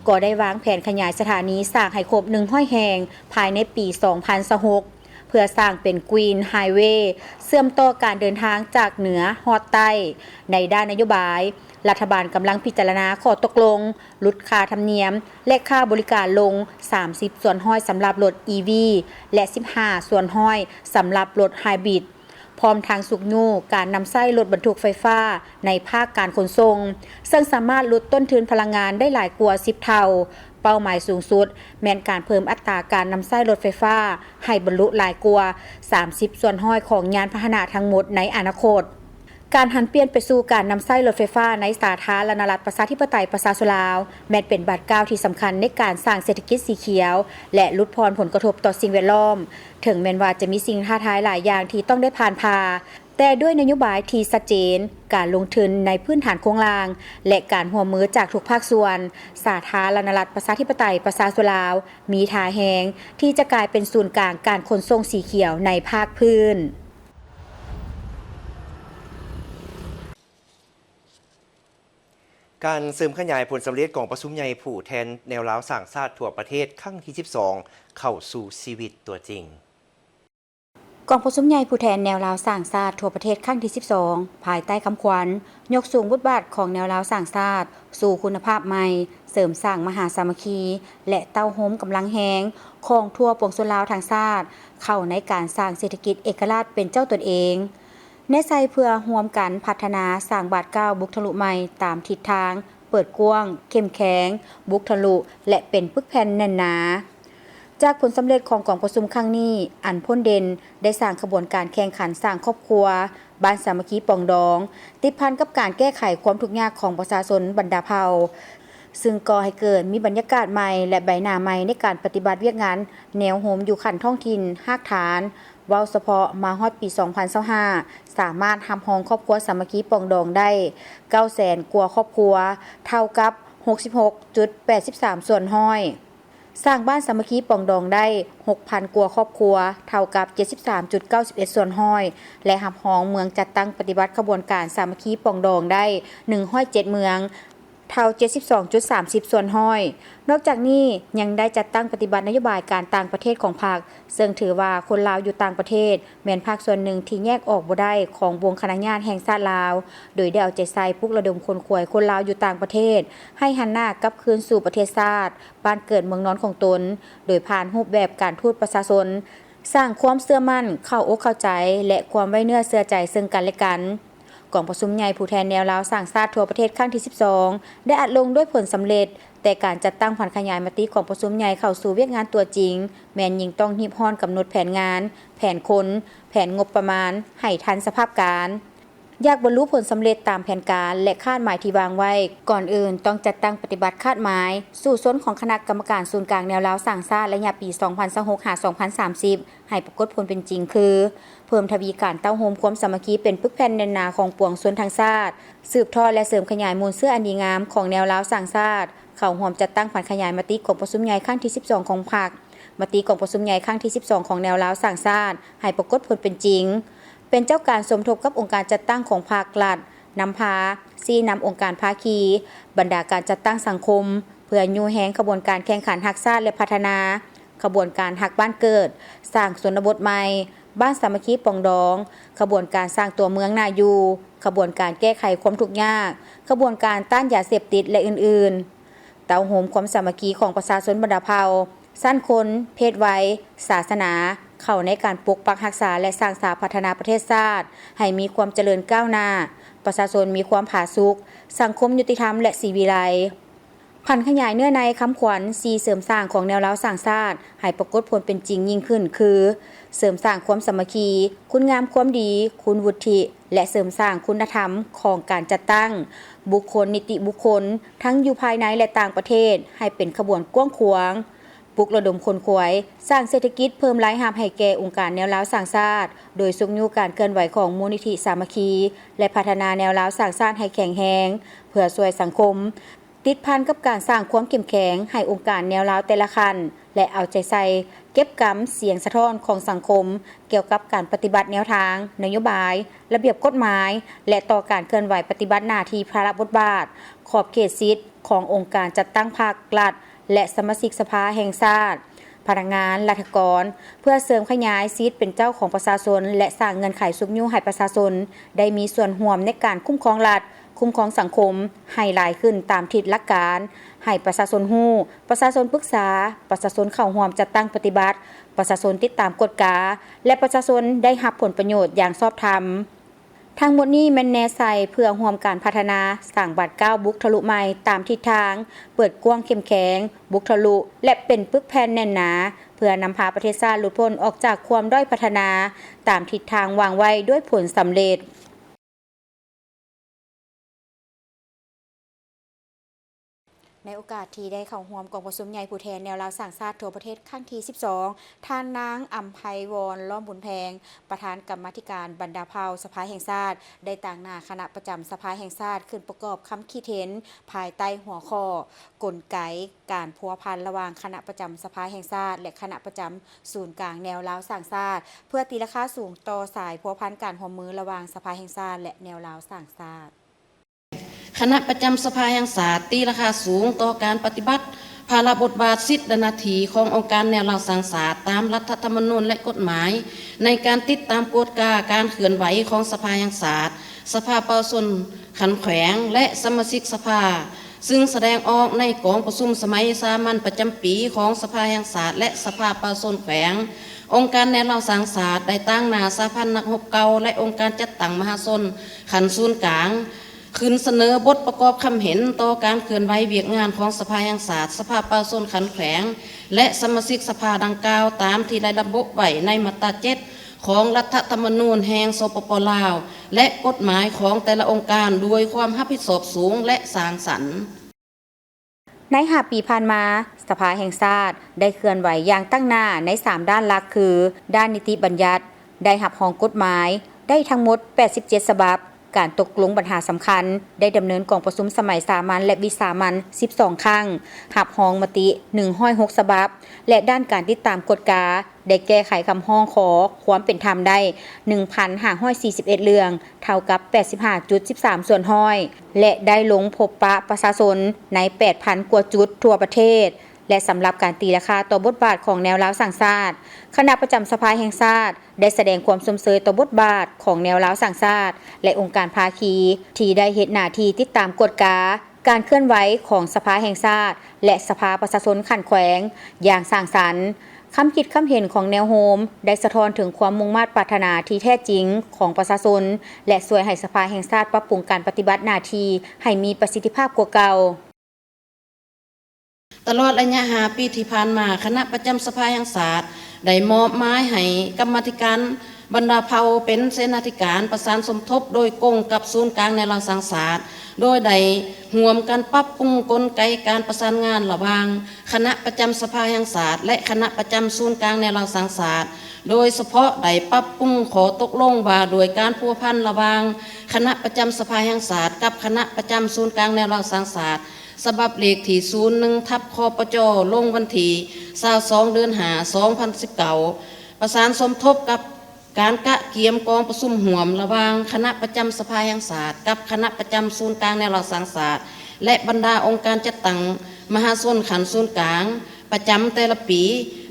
ກໍໄດ້ວາງແຜນຂະຫຍາຍສະຖານີສາກໃຫ້ຄົບໜຶ່ງຮ້ອຍແຫ່ງພາຍໃນປີສອງພັນຊາວຫົກ ເພື່ອສ້າງເປັນ Green Highway ເຊື່ອມຕໍ່ການເດີນທາງຈາກເໜືອຮອດໃຕ້. ໃນດ້ານນະໂຍບາຍ, ລັດຖະບານກຳລັງພິຈາລະນາຂໍ້ຕົກລົງຫຼຸດຄ່າທຳນຽມ ແລະ ຄ່າບໍລິການລົງສາມສິບສ່ວນຮ້ອຍສຳລັບລົດ ອີ ວີ ແລະ ສິບຫ້າສ່ວນຮ້ອຍສຳລັບລົດ Hybrid, ພ້ອມທັງຊຸກຍູ້ການນຳໃຊ້ລົດບັນທຸກໄຟຟ້າໃນພາກການຂົນສົ່ງ, ເຊິ່ງສາມາດຫຼຸດຕົ້ນທຶນພະລັງງານໄດ້ຫຼາຍກວ່າສິບເທົ່າ. ເປົ້າໝາຍສູງສຸດແມ່ນການເພີ່ມອັດຕາການນຳໃຊ້ລົດໄຟຟ້າໃຫ້ບັນລຸຫຼາຍກວ່າສາມສິບສ່ວນຮ້ອຍຂອງຍານພາຫະນະທັງໝົດໃນອະນາຄົດ. ການຫັນປ່ຽນໄປສູ່ການນຳໃຊ້ລົດໄຟຟ້າໃນສາທາລະນະລັດປະຊາທິປະໄຕປະຊາຊົນລາວ ແມ່ນເປັນບາດກ້າວທີ່ສຳຄັນໃນການສ້າງເສດຖະກິດສີຂຽວ ແລະ ຫຼຸດຜ່ອນຜົນກະທົບຕໍ່ສິ່ງແວດລ້ອມ. ເຖິງແມ່ນວ່າຈະມີສິ່ງທ້າທາຍຫຼາຍຢ່າງທີ່ຕ້ອງໄດ້ຜ່ານຜ່າ, ແຕ່ດ້ວຍນະໂຍບາຍທີ່ຊັດເຈນ, ການລົງທຶນໃນພື້ນຖານໂຄງລ່າງ ແລະ ການຮ່ວມມືຈາກທຸກພາກສ່ວນ, ສາທາລະນະລັດປະຊາທິປະໄຕປະຊາຊົນລາວ ມີທ່າແຮງທີ່ຈະກາຍເປັນສູນກາງການຂົນສົ່ງສີຂຽວໃນພາກພື້ນ. ການເສີມຂະຫຍາຍຜົນສຳເລັດກອງປະຊຸມໃຫຍ່ຜູ້ແທນແນວລາວສ້າງຊາດທົ່ວປະເທດຄັ້ງທີສິບສອງ ເຂົ້າສູ່ຊີວິດຕົວຈິງ. ກອງປະຊຸມໃຫຍ່ຜູ້ແທນແນວລາວສ້າງຊາດທົ່ວປະເທດຄັ້ງທີສິບສອງ ພາຍໃຕ້ຄຳຂວັນ ຍົກສູງບົດບາດຂອງແນວລາວສ້າງຊາດສູ່ຄຸນນະພາບໃໝ່, ເສີມສ້າງມະຫາສາມັກຄີ ແລະ ເຕົ້າໂຮມກຳລັງແຮງຂອງທົ່ວປວງຊົນລາວທັງຊາດ ເຂົ້າໃນການສ້າງເສດຖະກິດເອກະລາດເປັນເຈົ້າຕົນເອງ, ແນໃສ່ເພື່ອຮ່ວມກັນພັດທະນາສ້າງບາດກ້າວບຸກທະລຸໃໝ່ຕາມທິດທາງ ເປີດກວ້າງ, ເຂັ້ມແຂງ, ບຸກທະລຸ ແລະ ເປັນປຶກແຜ່ນແໜ້ນໜາ. ຈາກຜົນສຳເລັດຂອງກອງປະຊຸມຄັ້ງນີ້, ອັນພົ້ນເດັ່ນໄດ້ສ້າງຂະບວນການແຂ່ງຂັນສ້າງຄອບຄົວ, ບ້ານສາມັກຄີປອງດອງ, ຕິດພັນກັບການແກ້ໄຂຄວາມທຸກຍາກຂອງປະຊາຊົນບັນດາເຜົ່າ, ຊຶ່ງກໍ່ໃຫ້ເກີດມີບັນຍາກາດໃໝ່ ແລະ ໃບໜ້າໃໝ່ໃນການປະຕິບັດວຽກງານແນວໂຮມຢູ່ຂັ້ນທ້ອງຖິ່ນຮາກຖານ. ເວົ້າສະເພາະມາຮອດປີສອງພັນຊາວຫ້າ ສາມາດຮັບຮອງຄອບຄົວສາມັກຄີປອງດອງໄດ້ເກົ້າແສນກວ່າຄອບຄົວ, ເທົ່າກັບຫົກສິບຫົກຈຸດແປດສິບສາມສ່ວນຮ້ອຍ. ສ້າງບ້ານສາມັກຄີປອງດອງໄດ້ຫົກພັນກວ່າຄອບຄົວ, ເທົ່າກັບເຈັດສິບສາມຈຸດເກົ້າສິບເອັດສ່ວນຮ້ອຍ ແລະ ຮັບຮອງເມືອງຈັດຕັ້ງປະຕິບັດຂະບວນການສາມັກຄີປອງດອງໄດ້ໜຶ່ງຮ້ອຍເຈັດເມືອງ, ເທົ່າເຈັດສິບສອງຈຸດສາມສິບສ່ວນຮ້ອຍ. ນອກຈາກນີ້ຍັງໄດ້ຈັດຕັ້ງປະຕິບັດນະໂຍບາຍການຕ່າງປະເທດຂອງພັກ, ເຊິ່ງຖືວ່າຄົນລາວຢູ່ຕ່າງປະເທດແມ່ນພາກສ່ວນໜຶ່ງທີ່ແຍກອອກບໍ່ໄດ້ຂອງວົງຄະນະຍາດແຫ່ງຊາດລາວ, ໂດຍໄດ້ເອົາໃຈໃສ່ປຸກລະດົມຂົນຂວາຍຄົນລາວຢູ່ຕ່າງປະເທດ ໃຫ້ຫັນໜ້າກັບຄືນສູ່ປະເທດຊາດ, ບ້ານເກີດເມືອງນອນຂອງຕົນ, ໂດຍຜ່ານຮູບແບບການທູດປະຊາຊົນ, ສ້າງຄວາມເຊື່ອໝັ້ນ, ເຂົ້າອົກເຂົ້າໃຈ ແລະ ຄວາມໄວ້ເນື້ອເຊື່ອໃຈເຊິ່ງກັນແລະກັນ. ກອງປະຊຸມໃຫຍ່ຜູ້ແທນແນວລາວສ້າງຊາດທົ່ວປະເທດຄັ້ງທີສິບສອງ ໄດ້ອັດລົງດ້ວຍຜົນສຳເລັດ, ແຕ່ການຈັດຕັ້ງຜັນຂະຫຍາຍມະຕິກອງປະຊຸມໃຫຍ່ເຂົ້າສູ່ວຽກງານຕົວຈິງ ແມ່ນຍິ່ງຕ້ອງຮີບຮ້ອນກຳນົດແຜນງານ, ແຜນຄົນ, ແຜນງົບປະມານໃຫ້ທັນສະພາບການ. ຢາກບັນລຸຜົນສຳເລັດຕາມແຜນການ ແລະ ຄາດໝາຍທີ່ວາງໄວ້, ກ່ອນອື່ນຕ້ອງຈັດຕັ້ງປະຕິບັດຄາດໝາຍສູ້ຊົນຂອງຄະນະກຳມະການສູນກາງແນວລາວສ້າງຊາດໄລຍະປີສອງພັນຊາວຫົກ ຫາ ສອງພັນສາມສິບ ໃຫ້ປາກົດຜົນເປັນຈິງ ຄື ເພີ່ມທະວີການເຕົ້າໂຮມຄວາມສາມັກຄີເປັນປຶກແຜ່ນແໜ້ນໜາຂອງປວງຊົນທັງຊາດ, ສືບທອດ ແລະ ເສີມຂະຫຍາຍມູນເຊື້ອອັນດີງາມຂອງແນວລາວສ້າງຊາດ, ເຂົ້າຮ່ວມຈັດຕັ້ງຜັນຂະຫຍາຍມະຕິກອງປະຊຸມໃຫຍ່ຄັ້ງທີສິບສອງຂອງພັກ, ມະຕິກອງປະຊຸມໃຫຍ່ຄັ້ງທີສິບສອງຂອງແນວລາວສ້າງຊາດ ໃຫ້ປາກົດຜົນເປັນຈິງ, ເປັນເຈົ້າການສົມທົບກັບອົງການຈັດຕັ້ງຂອງພັກລັດ, ນຳພາ, ຊີ້ນຳອົງການພາຄີ, ບັນດາການຈັດຕັ້ງສັງຄົມ ເພື່ອຍູ້ແຮງຂະບວນການແຂ່ງຂັນຮັກຊາດ ແລະ ພັດທະນາ, ຂະບວນການຮັກບ້ານເກີດ, ສ້າງຊົນນະບົດໃໝ່, ບ້ານສາມັກຄີປອງດອງ, ຂະບວນການສ້າງຕົວເມືອງໜ້າຢູ່, ຂະບວນການແກ້ໄຂຄວາມທຸກຍາກ, ຂະບວນການຕ້ານຢາເສບຕິດ ແລະ ອື່ນໆ. ເຕົ້າໂຮມຄວາມສາມັກຄີຂອງປະຊາຊົນບັນດາເຜົ່າ, ຊັ້ນຄົນ, ເພດໄວ, ສາສະໜາ ເຂົ້າໃນການປົກປັກຮັກສາ ແລະ ສ້າງສາພັດທະນາປະເທດຊາດໃຫ້ມີຄວາມຈະເລີນກ້າວໜ້າ, ປະຊາຊົນມີຄວາມຜາສຸກ, ສັງຄົມຍຸຕິທຳ ແລະ ສີວິໄລ. ຜັນຂະຫຍາຍເນື້ອໃນຄຳຂວັນສີ່ເສີມສ້າງຂອງແນວລາວສ້າງຊາດໃຫ້ປາກົດຜົນເປັນຈິງຍິ່ງຂຶ້ນ ຄື ເສີມສ້າງຄວາມສາມັກຄີ, ຄຸນງາມຄວາມດີ, ຄຸນວຸດທິ ແລະ ເສີມສ້າງຄຸນນະທຳຂອງການຈັດຕັ້ງບຸກຄົນ, ນິຕິບຸກຄົນ ທັງຢູ່ພາຍໃນ ແລະ ຕ່າງປະເທດ ໃຫ້ເປັນຂະບວນກວ້າງຂວາງ, ປຸກລະດົມຂົນຂວາຍ, ສ້າງເສດຖະກິດເພີ່ມລາຍຮັບໃຫ້ແກ່ອົງການແນວລາວສ້າງຊາດ ໂດຍຊຸກຍູ້ການເຄື່ອນໄຫວຂອງມູນນິທິສາມັກຄີ ແລະ ພັດທະນາແນວລາວສ້າງຊາດໃຫ້ແຂງແຮງ ເພື່ອຊ່ວຍສັງຄົມ. ຕິດພັນກັບການສ້າງຄວາມເຂັ້ມແຂງໃຫ້ອົງການແນວລາວແຕ່ລະຂັ້ນ ແລະ ເອົາໃຈໃສ່ເກັບກຳສຽງສະທ້ອນຂອງສັງຄົມກ່ຽວກັບການປະຕິບັດແນວທາງ, ນະໂຍບາຍ, ລະບຽບກົດໝາຍ ແລະ ຕໍ່ການເຄື່ອນໄຫວປະຕິບັດໜ້າທີ່, ພາລະບົດບາດ, ຂອບເຂດສິດຂອງອົງການຈັດຕັ້ງພັກ, ລັດ ແລະ ສະມາຊິກສະພາແຫ່ງຊາດ, ພະນັກງານ, ລັດຖະກອນ ເພື່ອເສີມຂະຫຍາຍສິດເປັນເຈົ້າຂອງປະຊາຊົນ ແລະ ສ້າງເງື່ອນໄຂຊຸກຍູ້ໃຫ້ປະຊາຊົນໄດ້ມີສ່ວນຮ່ວມໃນການຄຸ້ມຄອງລັດ, ຄຸ້ມຄອງສັງຄົມໃຫ້ຫຼາຍຂຶ້ນຕາມທິດຫຼັກການ, ໃຫ້ປະຊາຊົນຮູ້, ປະຊາຊົນປຶກສາ, ປະຊາຊົນເຂົ້າຮ່ວມຈັດຕັ້ງປະຕິບັດ, ປະຊາຊົນຕິດຕາມກວດກາ ແລະ ປະຊາຊົນໄດ້ຮັບຜົນປະໂຫຍດຢ່າງຊອບທຳ. ທັງໝົດນີ້ແມ່ນແນໃສ່ເພື່ອຮ່ວມການພັດທະນາ, ສ້າງບາດກ້າວບຸກທະລຸໃໝ່ຕາມທິດທາງ, ເປີດກວ້າງເຂັ້ມແຂງ, ບຸກທະລຸ ແລະ ເປັນປຶກແຜ່ນແໜ້ນໜາ, ເພື່ອນຳພາປະເທດຊາດຫຼຸດພົ້ນອອກຈາກຄວາມດ້ອຍພັດທະນາ ຕາມທິດທາງວາງໄວ້ດ້ວຍຜົນສຳເລັດ. ໃນໂອກາດທີ່ໄດ້ເຂົ້າຮ່ວມກອງປະຊຸມໃຫຍ່ຜູ້ແທນແນວລາວສ້າງຊາດທົ່ວປະເທດຄັ້ງທີສິບສອງ, ທ່ານນາງ ອຳໄພວອນ ລ້ອມບຸນແພງ ປະທານກຳມາທິການບັນດາເຜົ່າສະພາແຫ່ງຊາດ ໄດ້ຕາງໜ້າຄະນະປະຈຳສະພາແຫ່ງຊາດ ຂຶ້ນປະກອບຄຳຄິດເຫັນ ພາຍໃຕ້ຫົວຂໍ້ ກົນໄກການພົວພັນລະຫວ່າງຄະນະປະຈຳສະພາແຫ່ງຊາດ ແລະ ຄະນະປະຈຳສູນກາງແນວລາວສ້າງຊາດ ເພື່ອຕີລາຄາສູງຕໍ່ສາຍພົວພັນການຮ່ວມມືລະຫວ່າງສະພາແຫ່ງຊາດ ແລະ ແນວລາວສ້າງຊາດ. ຄະນະປະຈຳສະພາແຫ່ງຊາດຕີລາຄາສູງຕໍ່ການປະຕິບັດພາລະບົດບາດ, ສິດ ແລະ ໜ້າທີ່ຂອງອົງການແນວລາວສ້າງຊາດຕາມລັດຖະທຳມະນູນ ແລະ ກົດໝາຍ ໃນການຕິດຕາມກວດກາການເຄື່ອນໄຫວຂອງສະພາແຫ່ງຊາດ, ສະພາປະຊາຊົນຂັ້ນແຂວງ ແລະ ສະມາຊິກສະພາ, ຊຶ່ງສະແດງອອກໃນກອງປະຊຸມສະໄໝສາມັນປະຈຳປີຂອງສະພາແຫ່ງຊາດ ແລະ ສະພາປະຊາຊົນແຂວງ. ອົງການແນວລາວສ້າງຊາດໄດ້ຕາງໜ້າສະຫະພັນນັກຮົບເກົ່າ ແລະ ອົງການຈັດຕັ້ງມະຫາຊົນຂັ້ນສູນກາງ ຂຶ້ນສະເໜີບົດປະກອບຄຳເຫັນຕໍ່ການເຄື່ອນໄຫວວຽກງານຂອງສະພາແຫ່ງຊາດ, ສະພາປະຊາຊົນຂັ້ນແຂວງ ແລະ ສະມາຊິກສະພາດັ່ງກ່າວ ຕາມທີ່ໄດ້ລະບຸໄວ້ໃນມາດຕາເຈັດ ຂອງລັດຖະທຳມະນູນແຫ່ງ ສປປ ລາວ ແລະ ກົດໝາຍຂອງແຕ່ລະອົງການ ດ້ວຍຄວາມຮັບຜິດຊອບສູງ ແລະ ສ້າງສັນ. ໃນຫ້າປີຜ່ານມາ, ສະພາແຫ່ງຊາດໄດ້ເຄື່ອນໄຫວຢ່າງຕັ້ງໜ້າໃນສາມດ້ານຫຼັກ ຄື ດ້ານນິຕິບັນຍັດ, ໄດ້ຮັບຮອງກົດໝາຍໄດ້ທັງໝົດແປດສິບເຈັດສະບັບ, ການຕົກລົງບັນຫາສຳຄັນໄດ້ດຳເນີນກອງປະຊຸມສະໄໝສາມັນ ແລະ ວິສາມັນສິບສອງຄັ້ງ, ຮັບຮອງມະຕິໜຶ່ງຮ້ອຍຫົກສະບັບ ແລະ ດ້ານການຕິດຕາມກວດກາ ໄດ້ແກ້ໄຂຄຳຮ້ອງຂໍຄວາມເປັນທຳໄດ້ໜຶ່ງພັນຫ້າຮ້ອຍສີ່ສິບເອັດເລື່ອງ, ເທົ່າກັບແປດສິບຫ້າຈຸດສິບສາມສ່ວນຮ້ອຍ ແລະ ໄດ້ລົງພົບປະປະຊາຊົນໃນແປດພັນກວ່າຈຸດທົ່ວປະເທດ ແລະ ສຳລັບການຕີລາຄາຕໍ່ບົດບາດຂອງແນວລາວສ້າງຊາດ, ຄະນະປະຈຳສະພາແຫ່ງຊາດໄດ້ສະແດງຄວາມຊົມເຊີຍຕໍ່ບົດບາດຂອງແນວລາວສ້າງຊາດ ແລະ ອົງການພາຄີ ທີ່ໄດ້ເຮັດໜ້າທີ່ຕິດຕາມກວດກາ ການເຄື່ອນໄຫວຂອງສະພາແຫ່ງຊາດ ແລະ ສະພາປະຊາຊົນຂັ້ນແຂວງຢ່າງສ້າງສັນ. ຄຳຄິດຄຳເຫັນຂອງແນວໂຮມໄດ້ສະທ້ອນເຖິງຄວາມມຸ່ງມາດປາດຖະໜາທີ່ແທ້ຈິງຂອງປະຊາຊົນ ແລະ ຊ່ວຍໃຫ້ສະພາແຫ່ງຊາດປັບປຸງການປະຕິບັດໜ້າທີ່ໃຫ້ມີປະສິດທິພາບກວ່າເກົ່າ. ຕະຫຼອດໄລຍະຫ້າປີທີ່ຜ່ານມາ, ຄະນະປະຈຳສະພາແຫ່ງຊາດໄດ້ມອບໝາຍໃຫ້ກຳມາທິການ ບັນດາເຜົ່າເປັນເສນາທິການປະສານສົມທົບໂດຍກົງກັບສູນກາງແນວລາວສ້າງຊາດ, ໂດຍໄດ້ຮ່ວມກັນປັບປຸງກົນໄກການປະສານງານລະຫວ່າງຄະນະປະຈຳສະພາແຫ່ງຊາດ ແລະ ຄະນະປະຈຳສູນກາງແນວລາວສ້າງຊາດ, ໂດຍສະເພາະໄດ້ປັບປຸງຂໍ້ຕົກລົງວ່າດ້ວຍການພົວພັນລະຫວ່າງຄະນະປະຈຳສະພາແຫ່ງຊາດກັບຄະນະປະຈຳສູນກາງແນວລາວສ້າງຊາດ ສະບັບເລກທີສູນໜຶ່ງ ທັບ ຄປຈ ລົງວັນທີຊາວສອງ ເດືອນຫ້າ ສອງພັນສິບເກົ້າ ປະສານສົມທົບກັບ ການກະກຽມກອງປະຊຸມຮ່ວມລະຫວ່າງຄະນະປະຈຳສະພາແຫ່ງຊາດກັບຄະນະປະຈຳສູນກາງແນວລາວສ້າງຊາດ ແລະ ບັນດາອົງການຈັດຕັ້ງມະຫາຊົນຂັ້ນສູນກາງປະຈຳແຕ່ລະປີ,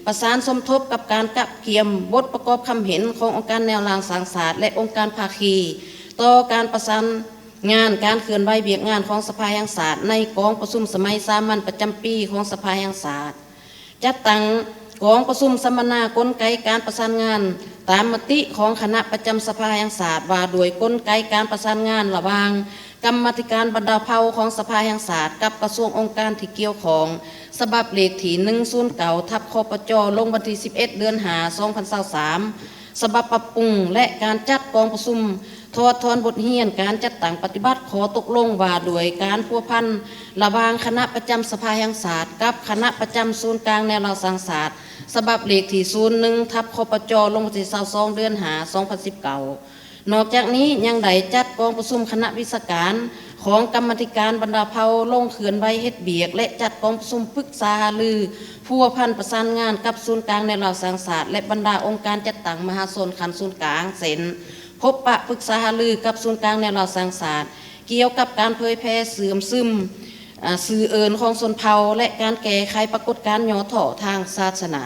ປະສານສົມທົບກັບການກະກຽມບົດປະກອບຄຳເຫັນຂອງອົງການແນວລາວສ້າງຊາດ ແລະ ອົງການພາຄີ ຕໍ່ການປະສານງານການເຄື່ອນໄຫວວຽກງານຂອງສະພາແຫ່ງຊາດໃນກອງປະຊຸມສະໄໝສາມັນປະຈຳປີຂອງສະພາແຫ່ງຊາດ. ຈັດຕັ້ງກອງປະຊຸມສຳມະນາກົນໄກການປະສານງານ ຕາມມະຕິຂອງຄະນະປະຈຳສະພາແຫ່ງຊາດ ວ່າດ້ວຍກົນໄກການປະສານງານລະຫວ່າງກຳມາທິການບັນດາເຜົ່າຂອງສະພາແຫ່ງຊາດກັບກະຊວງອົງການທີ່ກ່ຽວຂ້ອງ ສະບັບເລກທີໜຶ່ງສູນເກົ້າ ທັບ ຄປຈ ລົງວັນທີສິບເອັດ ເດືອນຫ້າ ສອງພັນຊາວສາມ ສະບັບປັບປຸງ ແລະ ການຈັດກອງປະຊຸມ ຖອດຖອນບົດຮຽນການຈັດຕັ້ງປະຕິບັດຂໍ້ຕົກລົງວ່າດ້ວຍການພົວພັນລະຫວ່າງຄະນະປະຈຳສະພາແຫ່ງຊາດກັບຄະນະປະຈຳສູນກາງແນວລາວສ້າງຊາດ ສະບັບເລກທີສູນໜຶ່ງ ທັບ ຄປຈ ລົງວັນທີຊາວສອງ ເດືອນຫ້າ ສອງພັນສິບເກົ້າ. ນອກຈາກນີ້ຍັງໄດ້ຈັດກອງປະຊຸມຄະນະວິຊາການຂອງກຳມາທິການບັນດາເຜົ່າລົງເຄື່ອນໄຫວເຮັດວຽກ ແລະ ຈັດກອງປະຊຸມປຶກສາຫາລືພົວພັນປະສານງານກັບສູນກາງແນວລາວສ້າງຊາດ ແລະ ບັນດາອົງການຈັດຕັ້ງມະຫາຊົນຂັ້ນສູນກາງ ເຊັ່ນ ພົບປະປຶກສາຫາລືກັບສູນກາງແນວລາວສ້າງຊາດ ກ່ຽວກັບການເຜີຍແຜ່ເຊື່ອມຊຶມ ອາ ຊື່ເອີ້ນຂອງຊົນເຜົ່າ ແລະ ການແກ້ໄຂປາກົດການຫຍໍ້ທໍ້ທາງສາສະໜາ,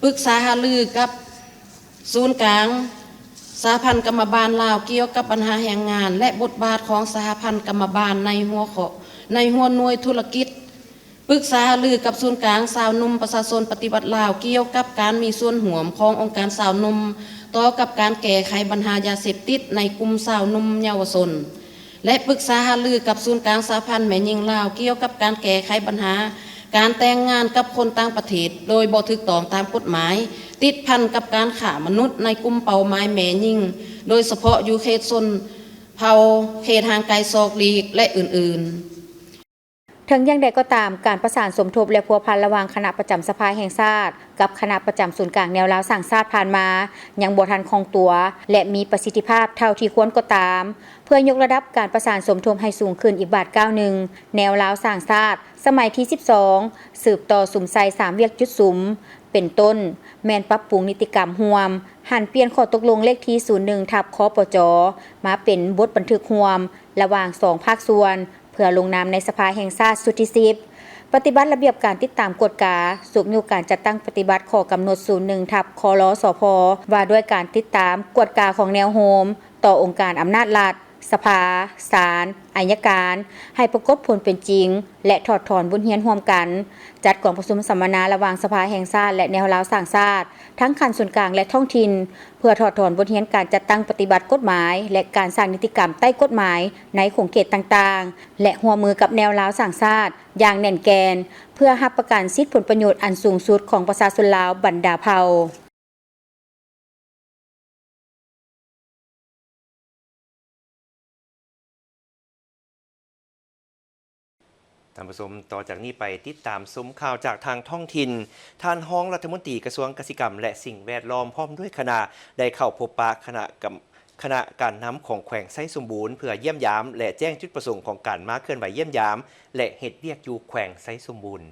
ປຶກສາຫາລືກັບສູນກາງສະຫະພັນກຳມະບານລາວກ່ຽວກັບບັນຫາແຮງງານ ແລະ ບົດບາດຂອງສະຫະພັນກຳມະບານໃນຫົວຂໍ້ ໃນຫົວໜ່ວຍທຸລະກິດ. ປຶກສາຫາລືກັບສູນກາງຊາວໜຸ່ມປະຊາຊົນປະຕິວັດລາວ ກ່ຽວກັບການມີສ່ວນຮ່ວມຂອງອົງການຊາວໜຸ່ມຕໍ່ກັບການແກ້ໄຂບັນຫາຢາເສບຕິດໃນກຸ່ມຊາວໜຸ່ມເຍົາວະຊົນ ແລະ ປຶກສາຫາລືກັບສູນກາງສະຫະພັນແມ່ຍິງລາວ ກ່ຽວກັບການແກ້ໄຂບັນຫາການແຕ່ງງານກັບຄົນຕ່າງປະເທດໂດຍບໍ່ຖືກຕ້ອງຕາມກົດໝາຍ ຕິດພັນກັບການຄ້າມະນຸດໃນກຸ່ມເປົ້າໝາຍແມ່ຍິງ ໂດຍສະເພາະຢູ່ເຂດຊົນເຜົ່າ ເຂດຫ່າງໄກສອກຫຼີກ ແລະ ອື່ນໆ. ເຖິງຢ່າງໃດກໍຕາມ, ການປະສານສົມທົບ ແລະ ພົວພັນລະຫວ່າງຄະນະປະຈຳສະພາແຫ່ງຊາດ ກັບຄະນະປະຈຳສູນກາງແນວລາວສ້າງຊາດຜ່ານມາ ຍັງບໍ່ທັນຄ່ອງຕົວ ແລະ ມີປະສິດທິພາບເທົ່າທີ່ຄວນກໍຕາມ. ເພື່ອຍົກລະດັບການປະສານສົມທົບໃຫ້ສູງຂຶ້ນອີກບາດກ້າວໜຶ່ງ, ແນວລາວສ້າງຊາດສະໄໝທີສິບສອງ ສືບຕໍ່ສຸມໃສ່ສາມວຽກຈຸດສຸມ ເປັນຕົ້ນ ແມ່ນປັບປຸງນິຕິກຳຮ່ວມ, ຫັນປ່ຽນຂໍ້ຕົກລົງເລກທີສູນໜຶ່ງ ທັບ ຄປຈ ມາເປັນບົດບັນທຶກຮ່ວມ ລະຫວ່າງສອງພາກສ່ວນ ເພື່ອລົງນາມໃນສະພາແຫ່ງຊາດຊຸດທີສິບ, ປະຕິບັດລະບຽບການຕິດຕາມກວດກາ, ຊຸກຍູ້ການຈັດຕັ້ງປະຕິບັດຂໍ້ກຳນົດສູນໜຶ່ງ ທັບ ຄລສພ ວ່າດ້ວຍການຕິດຕາມກວດກາຂອງແນວໂຮມຕໍ່ອົງການອຳນາດລັດ, ສະພາ, ສານ, ໄອຍະການ ໃຫ້ປາກົດຜົນເປັນຈິງ ແລະ ຖອດຖອນບົດຮຽນຮ່ວມກັນ, ຈັດກອງປະຊຸມສຳມະນາລະຫວ່າງສະພາແຫ່ງຊາດ ແລະ ແນວລາວສ້າງຊາດ ທັງຂັ້ນສູນກາງ ແລະ ທ້ອງຖິ່ນ ເພື່ອຖອດຖອນບົດຮຽນການຈັດຕັ້ງປະຕິບັດກົດໝາຍ ແລະ ການສ້າງນິຕິກຳໃຕ້ກົດໝາຍໃນຂົງເຂດຕ່າງໆ ແລະ ຮ່ວມມືກັບແນວລາວສ້າງຊາດຢ່າງແໜ້ນແກ່ນ ເພື່ອຮັບປະກັນສິດຜົນປະໂຫຍດອັນສູງສຸດຂອງປະຊາຊົນລາວບັນດາເຜົ່າ. ທ່ານຜູ້ຊົມ, ຕໍ່ຈາກນີ້ໄປຕິດຕາມຊົມຂ່າວຈາກທາງທ້ອງຖິ່ນ. ທ່ານຮອງລັດຖະມົນຕີກະຊວງກະສິກຳ ແລະ ສິ່ງແວດລ້ອມ ພ້ອມດ້ວຍຄະນະ ໄດ້ເຂົ້າພົບປະຄະນະກຳ ຄະນະການນຳຂອງແຂວງໄຊສົມບູນ ເພື່ອຢ້ຽມຢາມ ແລະ ແຈ້ງຈຸດປະສົງຂອງການມາເຄື່ອນໄຫວຢ້ຽມຢາມ ແລະ ເຮັດວຽກຢູ່ແຂວງໄຊສົມບູນ.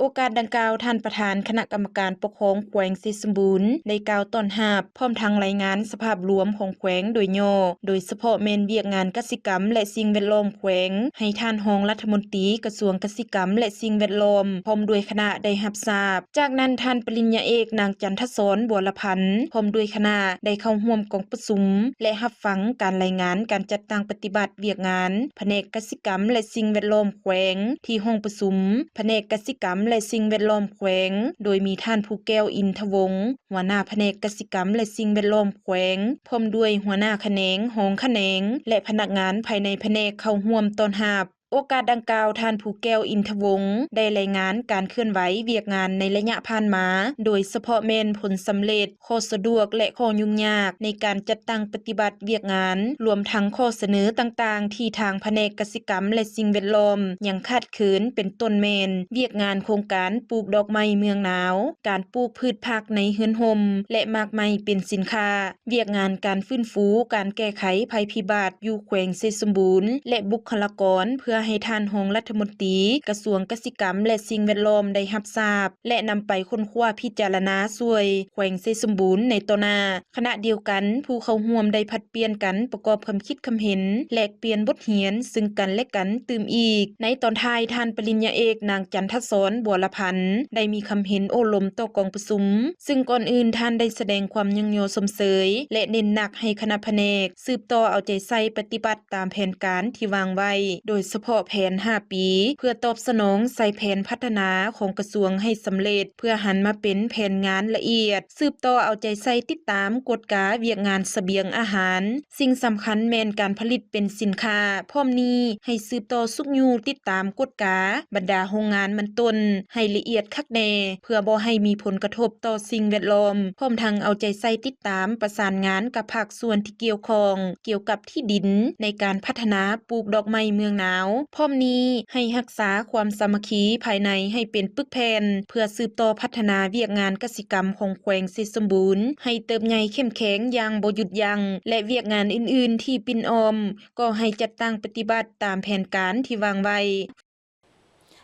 ໂອກາດດັ່ງກ່າວ, ທ່ານປະທານຄະນະກຳມະການປົກຄອງແຂວງໄຊສົມບູນ ໄດ້ກ່າວຕ້ອນຮັບ ພ້ອມທັງລາຍງານສະພາບລວມຂອງແຂວງໂດຍຫຍໍ້, ໂດຍສະເພາະແມ່ນວຽກງານກະສິກຳ ແລະ ສິ່ງແວດລ້ອມແຂວງ ໃຫ້ທ່ານຮອງລັດຖະມົນຕີກະຊວງກະສິກຳ ແລະ ສິ່ງແວດລ້ອມ ພ້ອມດ້ວຍຄະນະໄດ້ຮັບຊາບ. ຈາກນັ້ນ, ທ່ານປະລິນຍາເອກ ນາງ ຈັນທະສອນ ບົວລະພັນ ພ້ອມດ້ວຍຄະນະ ໄດ້ເຂົ້າຮ່ວມກອງປະຊຸມ ແລະ ຮັບຟັງການລາຍງານການຈັດຕັ້ງປະຕິບັດວຽກງານພະແນກກະສິກຳ ແລະ ສິ່ງແວດລ້ອມແຂວງ ທີ່ຫ້ອງປະຊຸມພະແນກກະສິກຳ ແລະ ສິ່ງແວດລ້ອມແຂວງ, ໂດຍມີທ່ານ ພູແກ້ວ ອິນທະວົງ ຫົວໜ້າພະແນກກະສິກຳ ແລະ ສິ່ງແວດລ້ອມແຂວງ ພ້ອມດ້ວຍຫົວໜ້າຂະແໜງ, ຮອງຂະແໜງ ແລະ ພະນັກງານພາຍໃນພະແນກເຂົ້າຮ່ວມຕ້ອນຮັບ. ໂອກາດດັ່ງກ່າວ, ທ່ານ ພູແກ້ວ ອິນທະວົງ ໄດ້ລາຍງານການເຄື່ອນໄຫວວຽກງານໃນໄລຍະຜ່ານມາ, ໂດຍສະເພາະແມ່ນຜົນສຳເລັດ, ຂໍ້ສະດວກ ແລະ ຂໍ້ຫຍຸ້ງຍາກໃນການຈັດຕັ້ງປະຕິບັດວຽກງານ, ລວມທັງຂໍ້ສະເໜີຕ່າງໆ ທີ່ທາງພະແນກກະສິກຳ ແລະ ສິ່ງແວດລ້ອມຍັງຂາດເຂີນ, ເປັນຕົ້ນແມ່ນວຽກງານໂຄງການປູກດອກໄມ້ເມືອງໜາວ, ການປູກພືດຜັກໃນເຮືອນຮົ່ມ ແລະ ໝາກໄມ້ເປັນສິນຄ້າ, ວຽກງານການຟື້ນຟູການແກ້ໄຂໄພພິບາດຢູ່ແຂວງໄຊສົມບູນ ແລະ ບຸກຄະລາກອນ ເພື່ອໃຫ້ທ່ານຮອງລັດຖະມົນຕີກະຊວງກະສິກຳ ແລະ ສິ່ງແວດລ້ອມໄດ້ຮັບຊາບ ແລະ ນຳໄປຄົ້ນຄວ້າພິຈາລະນາຊ່ວຍແຂວງໄຊສົມບູນໃນຕໍ່ໜ້າ. ຂະນະດຽວກັນ, ຜູ້ເຂົ້າຮ່ວມໄດ້ຜັດປ່ຽນກັນປະກອບຄຳຄິດຄຳເຫັນ, ແລກປ່ຽນບົດຮຽນຊຶ່ງກັນ ແລະ ກັນຕື່ມອີກ. ໃນຕອນທ້າຍ, ທ່ານປະລິນຍາເອກ ນາງ ຈັນທະສອນ ບົວລະພັນ ໄດ້ມີຄຳເຫັນໂອ້ລົມຕໍ່ກອງປະຊຸມ, ຊຶ່ງກ່ອນອື່ນທ່ານໄດ້ສະແດງຄວາມຍ້ອງຍໍຊົມເຊີຍ ແລະ ເນັ້ນໜັກໃຫ້ຄະນະພະແນກສືບຕໍ່ເອົາໃຈໃສ່ປະຕິບັດຕາມແຜນການທີ່ວາງໄວ້, ໂດຍສະເພາະແຜນຫ້າປີ ເພື່ອຕອບສະໜອງໃສ່ແຜນພັດທະນາຂອງກະຊວງໃຫ້ສຳເລັດ, ເພື່ອຫັນມາເປັນແຜນງານລະອຽດ, ສືບຕໍ່ເອົາໃຈໃສ່ຕິດຕາມກວດກາວຽກງານສະບຽງອາຫານ, ສິ່ງສຳຄັນແມ່ນການຜະລິດເປັນສິນຄ້າ. ພ້ອມນີ້ໃຫ້ສືບຕໍ່ຊຸກຍູ້ຕິດຕາມກວດກາບັນດາໂຮງງານມັນຕົ້ນໃຫ້ລະອຽດຄັກແນ່ ເພື່ອບໍ່ໃຫ້ມີຜົນກະທົບຕໍ່ສິ່ງແວດລ້ອມ, ພ້ອມທັງເອົາໃຈໃສ່ຕິດຕາມປະສານງານກັບພາກສ່ວນທີ່ກ່ຽວຂ້ອງກ່ຽວກັບທີ່ດິນໃນການພັດທະນາ ປູກດອກໄມ້ເມືອງໜາວ. ພ້ອມນີ້ໃຫ້ຮັກສາຄວາມສາມັກຄີພາຍໃນໃຫ້ເປັນປຶກແຜ່ນ ເພື່ອສືບຕໍ່ພັດທະນາວຽກງານກະສິກຳຂອງແຂວງໄຊສົມບູນໃຫ້ເຕີບໃຫຍ່ເຂັ້ມແຂງຢ່າງບໍ່ຢຸດຢັ້ງ ແລະ ວຽກງານອື່ນໆທີ່ປິ່ນອ້ອມກໍໃຫ້ຈັດຕັ້ງປະຕິບັດຕາມແຜນການທີ່ວາງໄວ້.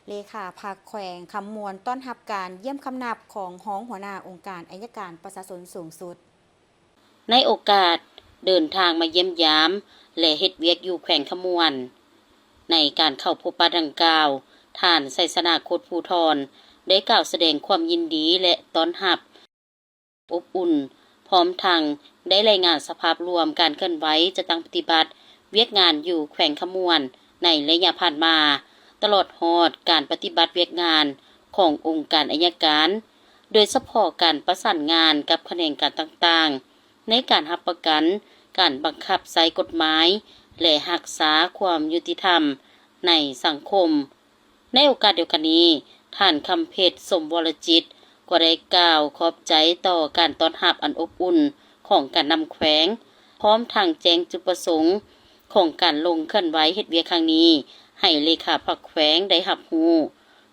ເລຂາພັກແຂວງຄຳມ່ວນຕ້ອນຮັບການຢ້ຽມຄຳນັບຂອງຮອງຫົວໜ້າອົງການໄອຍະການປະຊາຊົນສູງສຸດ. ໃນໂອກາດເດີນທາງມາຢ້ຽມຢາມ ແລະ ເຮັດວຽກຢູ່ແຂວງຄຳມ່ວນ, ໃນການເຂົ້າພົບປະດັ່ງກ່າວ, ທ່ານ ໄຊຊະນາ ໂຄດພູທອນ ໄດ້ກ່າວສະແດງຄວາມຍິນດີ ແລະ ຕ້ອນຮັບອົບອຸ່ນ, ພ້ອມທັງໄດ້ລາຍງານສະພາບລວມການເຄື່ອນໄຫວຈັດຕັ້ງປະຕິບັດວຽກງານຢູ່ແຂວງຄຳມ່ວນໃນໄລຍະຜ່ານມາ, ຕະຫຼອດຮອດການປະຕິບັດວຽກງານຂອງອົງການໄອຍະການ, ໂດຍສະເພາະການປະສານງານກັບຂະແໜງການຕ່າງໆ ໃນການຮັບປະກັນການບັງຄັບໃຊ້ກົດໝາຍ ແລະ ຮັກສາຄວາມຍຸຕິທຳໃນສັງຄົມ. ໃນໂອກາດດຽວກັນນີ້, ທ່ານ ຄຳເພັດ ສົມວໍລະຈິດ ກໍໄດ້ກ່າວຂອບໃຈຕໍ່ການຕ້ອນຮັບອັນອົບອຸ່ນຂອງການນຳແຂວງ, ພ້ອມທັງແຈ້ງຈຸດປະສົງຂອງການລົງເຄື່ອນໄຫວເຮັດວຽກຄັ້ງນີ້ ໃຫ້ເລຂາພັກແຂວງໄດ້ຮັບຮູ້,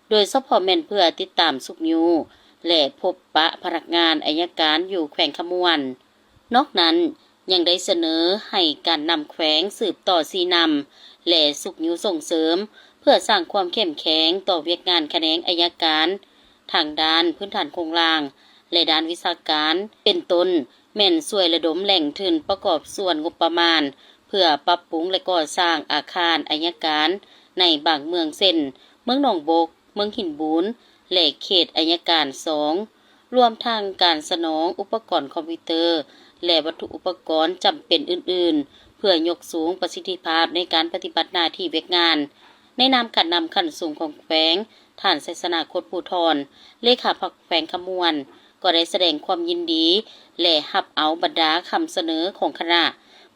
ໂດຍສະເພາະແມ່ນເພື່ອຕິດຕາມຊຸກຍູ້ ແລະ ພົບປະພະນັກງານໄອຍະການຢູ່ແຂວງຄຳມ່ວນ. ນອກນັ້ນ, ຍັງໄດ້ສະເໜີໃຫ້ການນຳແຂວງສືບຕໍ່ຊີ້ນຳ ແລະ ຊຸກຍູ້ສົ່ງເສີມ ເພື່ອສ້າງຄວາມເຂັ້ມແຂງຕໍ່ວຽກງານຂະແໜງໄອຍະການ ທັງດ້ານພື້ນຖານໂຄງລ່າງ ແລະ ດ້ານວິຊາການ, ເປັນຕົ້ນ ແມ່ນຊ່ວຍລະດົມແຫຼ່ງທຶນປະກອບສ່ວນງົບປະມານ ເພື່ອປັບປຸງ ແລະ ກໍ່ສ້າງອາຄານໄອຍະການໃນບາງເມືອງ ເຊັ່ນ ເມືອງໜອງບົກ, ເມືອງຫີນບູນ ແລະ ເຂດໄອຍະການສອງ, ລວມທັງການສະໜອງອຸປະກອນຄອມພິວເຕີ ແລະ ວັດຖຸອຸປະກອນຈຳເປັນອື່ນໆ ເພື່ອຍົກສູງປະສິດທິພາບໃນການປະຕິບັດໜ້າທີ່ວຽກງານ. ໃນນາມການນຳຂັ້ນສູງຂອງແຂວງ, ທ່ານ ໄຊຊະນະ ໂຄດພູທອນ ເລຂາພັກແຂວງຄຳມ່ວນ ກໍໄດ້ສະແດງຄວາມຍິນດີ ແລະ ຮັບເອົາບັນດາຄຳສະເໜີຂອງຄະນະ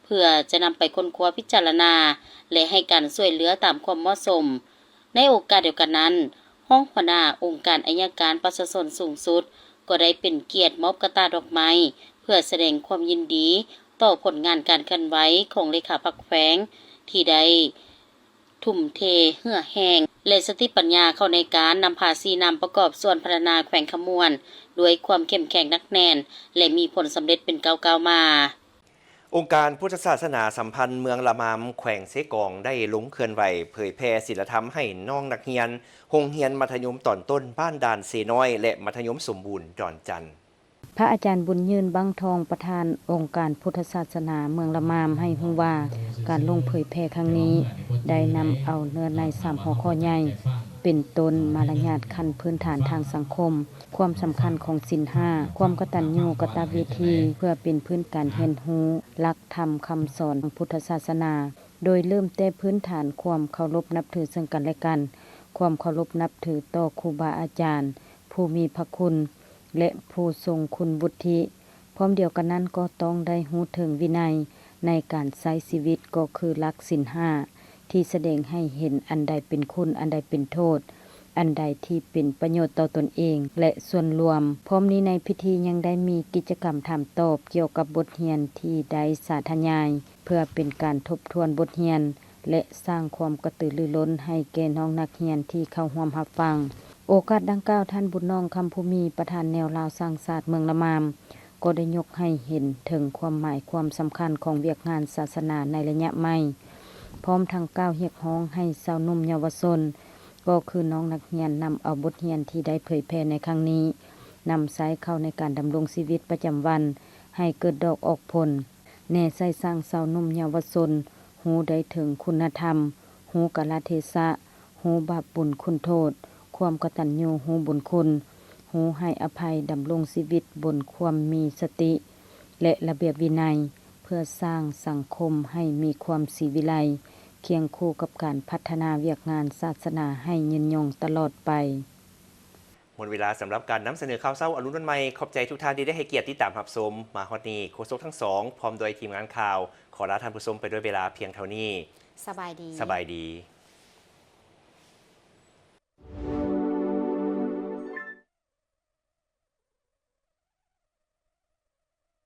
ເພື່ອຈະນຳໄປຄົ້ນຄວ້າພິຈາລະນາ ແລະ ໃຫ້ການຊ່ວຍເຫຼືອຕາມຄວາມເໝາະສົມ. ໃນໂອກາດດຽວກັນນັ້ນ, ຮອງຫົວໜ້າອົງການໄອຍະການປະຊາຊົນສູງສຸດ ກໍໄດ້ເປັນກຽດມອບກະຕ່າດອກໄມ້ ເພື່ອສະແດງຄວາມຍິນດີຕໍ່ຜົນງານການເຄື່ອນໄຫວຂອງເລຂາພັກແຂວງ ທີ່ໄດ້ທຸ່ມເທເຫື່ອແຮງ ແລະ ສະຕິປັນຍາເຂົ້າໃນການນຳພາຊີ້ນຳປະກອບສ່ວນພັດທະນາແຂວງຄຳມ່ວນ ດ້ວຍຄວາມເຂັ້ມແຂງໜັກແໜ້ນ ແລະ ມີຜົນສຳເລັດເປັນກ້າວໆມາ. ອົງການພຸດທະສາສະໜາສຳພັນເມືອງລະມາມ ແຂວງເຊກອງ ໄດ້ລົງເຄື່ອນໄຫວເຜີຍແຜ່ສິນລະທຳໃຫ້ນ້ອງນັກຮຽນ ໂຮງຮຽນມັດທະຍົມຕອນຕົ້ນບ້ານດ່ານເຊນ້ອຍ ແລະ ມັດທະຍົມສົມບູນດອນຈັນ. ພະອາຈານບຸນຍືນ ບັງທອງ ປະທານອົງການພຸດທະສາສະໜາເມືອງລະມາມ ໃຫ້ຮູ້ວ່າ ການລົງເຜີຍແຜ່ຄັ້ງນີ້ ໄດ້ນຳເອົາເນື້ອໃນສາມຫົວຂໍ້ໃຫຍ່ ເປັນຕົ້ນ ມາລະຍາດຂັ້ນພື້ນຖານທາງສັງຄົມ, ຄວາມສຳຄັນຂອງສິນຫ້າ, ຄວາມກະຕັນຍູກະຕະເວທີ ເພື່ອເປັນພື້ນການຮຽນຮູ້ຫຼັກທຳຄຳສອນທາງພຸດທະສາສະໜາ, ໂດຍເລີ່ມແຕ່ພື້ນຖານຄວາມເຄົາລົບນັບຖືເຊິ່ງກັນແລະກັນ, ຄວາມເຄົາລົບນັບຖືຕໍ່ຄູບາອາຈານ ຜູ້ມີພະຄຸນ ແລະ ຜູ້ຊົງຄຸນວຸດທິ. ພ້ອມດຽວກັນນັ້ນກໍຕ້ອງໄດ້ຮູ້ເຖິງວິໄນໃນການໃຊ້ຊີວິດ ກໍຄືຫຼັກສິນຫ້າ ທີ່ສະແດງໃຫ້ເຫັນອັນໃດເປັນຄຸນ, ອັນໃດເປັນໂທດ, ອັນໃດທີ່ເປັນປະໂຫຍດຕໍ່ຕົນເອງ ແລະ ສ່ວນລວມ. ພ້ອມນີ້ໃນພິທີຍັງໄດ້ມີກິດຈະກຳຖາມຕອບກ່ຽວກັບບົດຮຽນທີ່ໄດ້ສາທະຍາຍ ເພື່ອເປັນການທົບທວນບົດຮຽນ ແລະ ສ້າງຄວາມກະຕືລືລົ້ນໃຫ້ແກ່ນ້ອງນັກຮຽນທີ່ເຂົ້າຮ່ວມຮັບຟັງ. ໂອກາດດັ່ງກ່າວ, ທ່ານ ບຸນນອງ ຄຳພູມີ ປະທານແນວລາວສ້າງຊາດເມືອງລະມາມ ກໍໄດ້ຍົກໃຫ້ເຫັນເຖິງຄວາມໝາຍຄວາມສຳຄັນຂອງວຽກງານສາສະໜາໃນໄລຍະໃໝ່, ພ້ອມທັງກ່າວຮຽກຮ້ອງໃຫ້ຊາວໜຸ່ມເຍົາວະຊົນ ກໍຄືນ້ອງນັກຮຽນນຳເອົາບົດຮຽນທີ່ໄດ້ເຜີຍແຜ່ໃນຄັ້ງນີ້ ນຳໃຊ້ເຂົ້າໃນການດຳລົງຊີວິດປະຈຳວັນໃຫ້ເກີດດອກອອກຜົນ, ແນໃສ່ສ້າງຊາວໜຸ່ມເຍົາວະຊົນຮູ້ໄດ້ເຖິງຄຸນນະທຳ, ຮູ້ກາລະເທສະ, ຮູ້ບາບບຸນຄຸນໂທດ, ຄວາມກະຕັນຍູຮູ້ບຸນຄຸນ, ຮູ້ໃຫ້ອະໄພ, ດຳລົງຊີວິດບົນຄວາມມີສະຕິ ແລະ ລະບຽບວິໄນ ເພື່ອສ້າງສັງຄົມໃຫ້ມີຄວາມສີວິໄລ ຄຽງຄູ່ກັບການພັດທະນາວຽກງານສາສະໜາໃຫ້ຍືນຍົງຕະຫຼອດໄປ. ໝົດເວລາສຳລັບການນຳສະເໜີຂ່າວເຊົ້າອະລຸນວັນໃໝ່. ຂອບໃຈທຸກທ່ານທີ່ໄດ້ໃຫ້ກຽດຕິດຕາມຮັບຊົມ. ມາຮອດນີ້, ໂຄສົກທັງສອງ ພ້ອມດ້ວຍທີມງານຂ່າວ ຂໍລາທ່ານຜູ້ຊົມໄປດ້ວຍເວລາພຽງເທົ່ານີ້. ສະບາຍດີ. ສະບາຍດີ.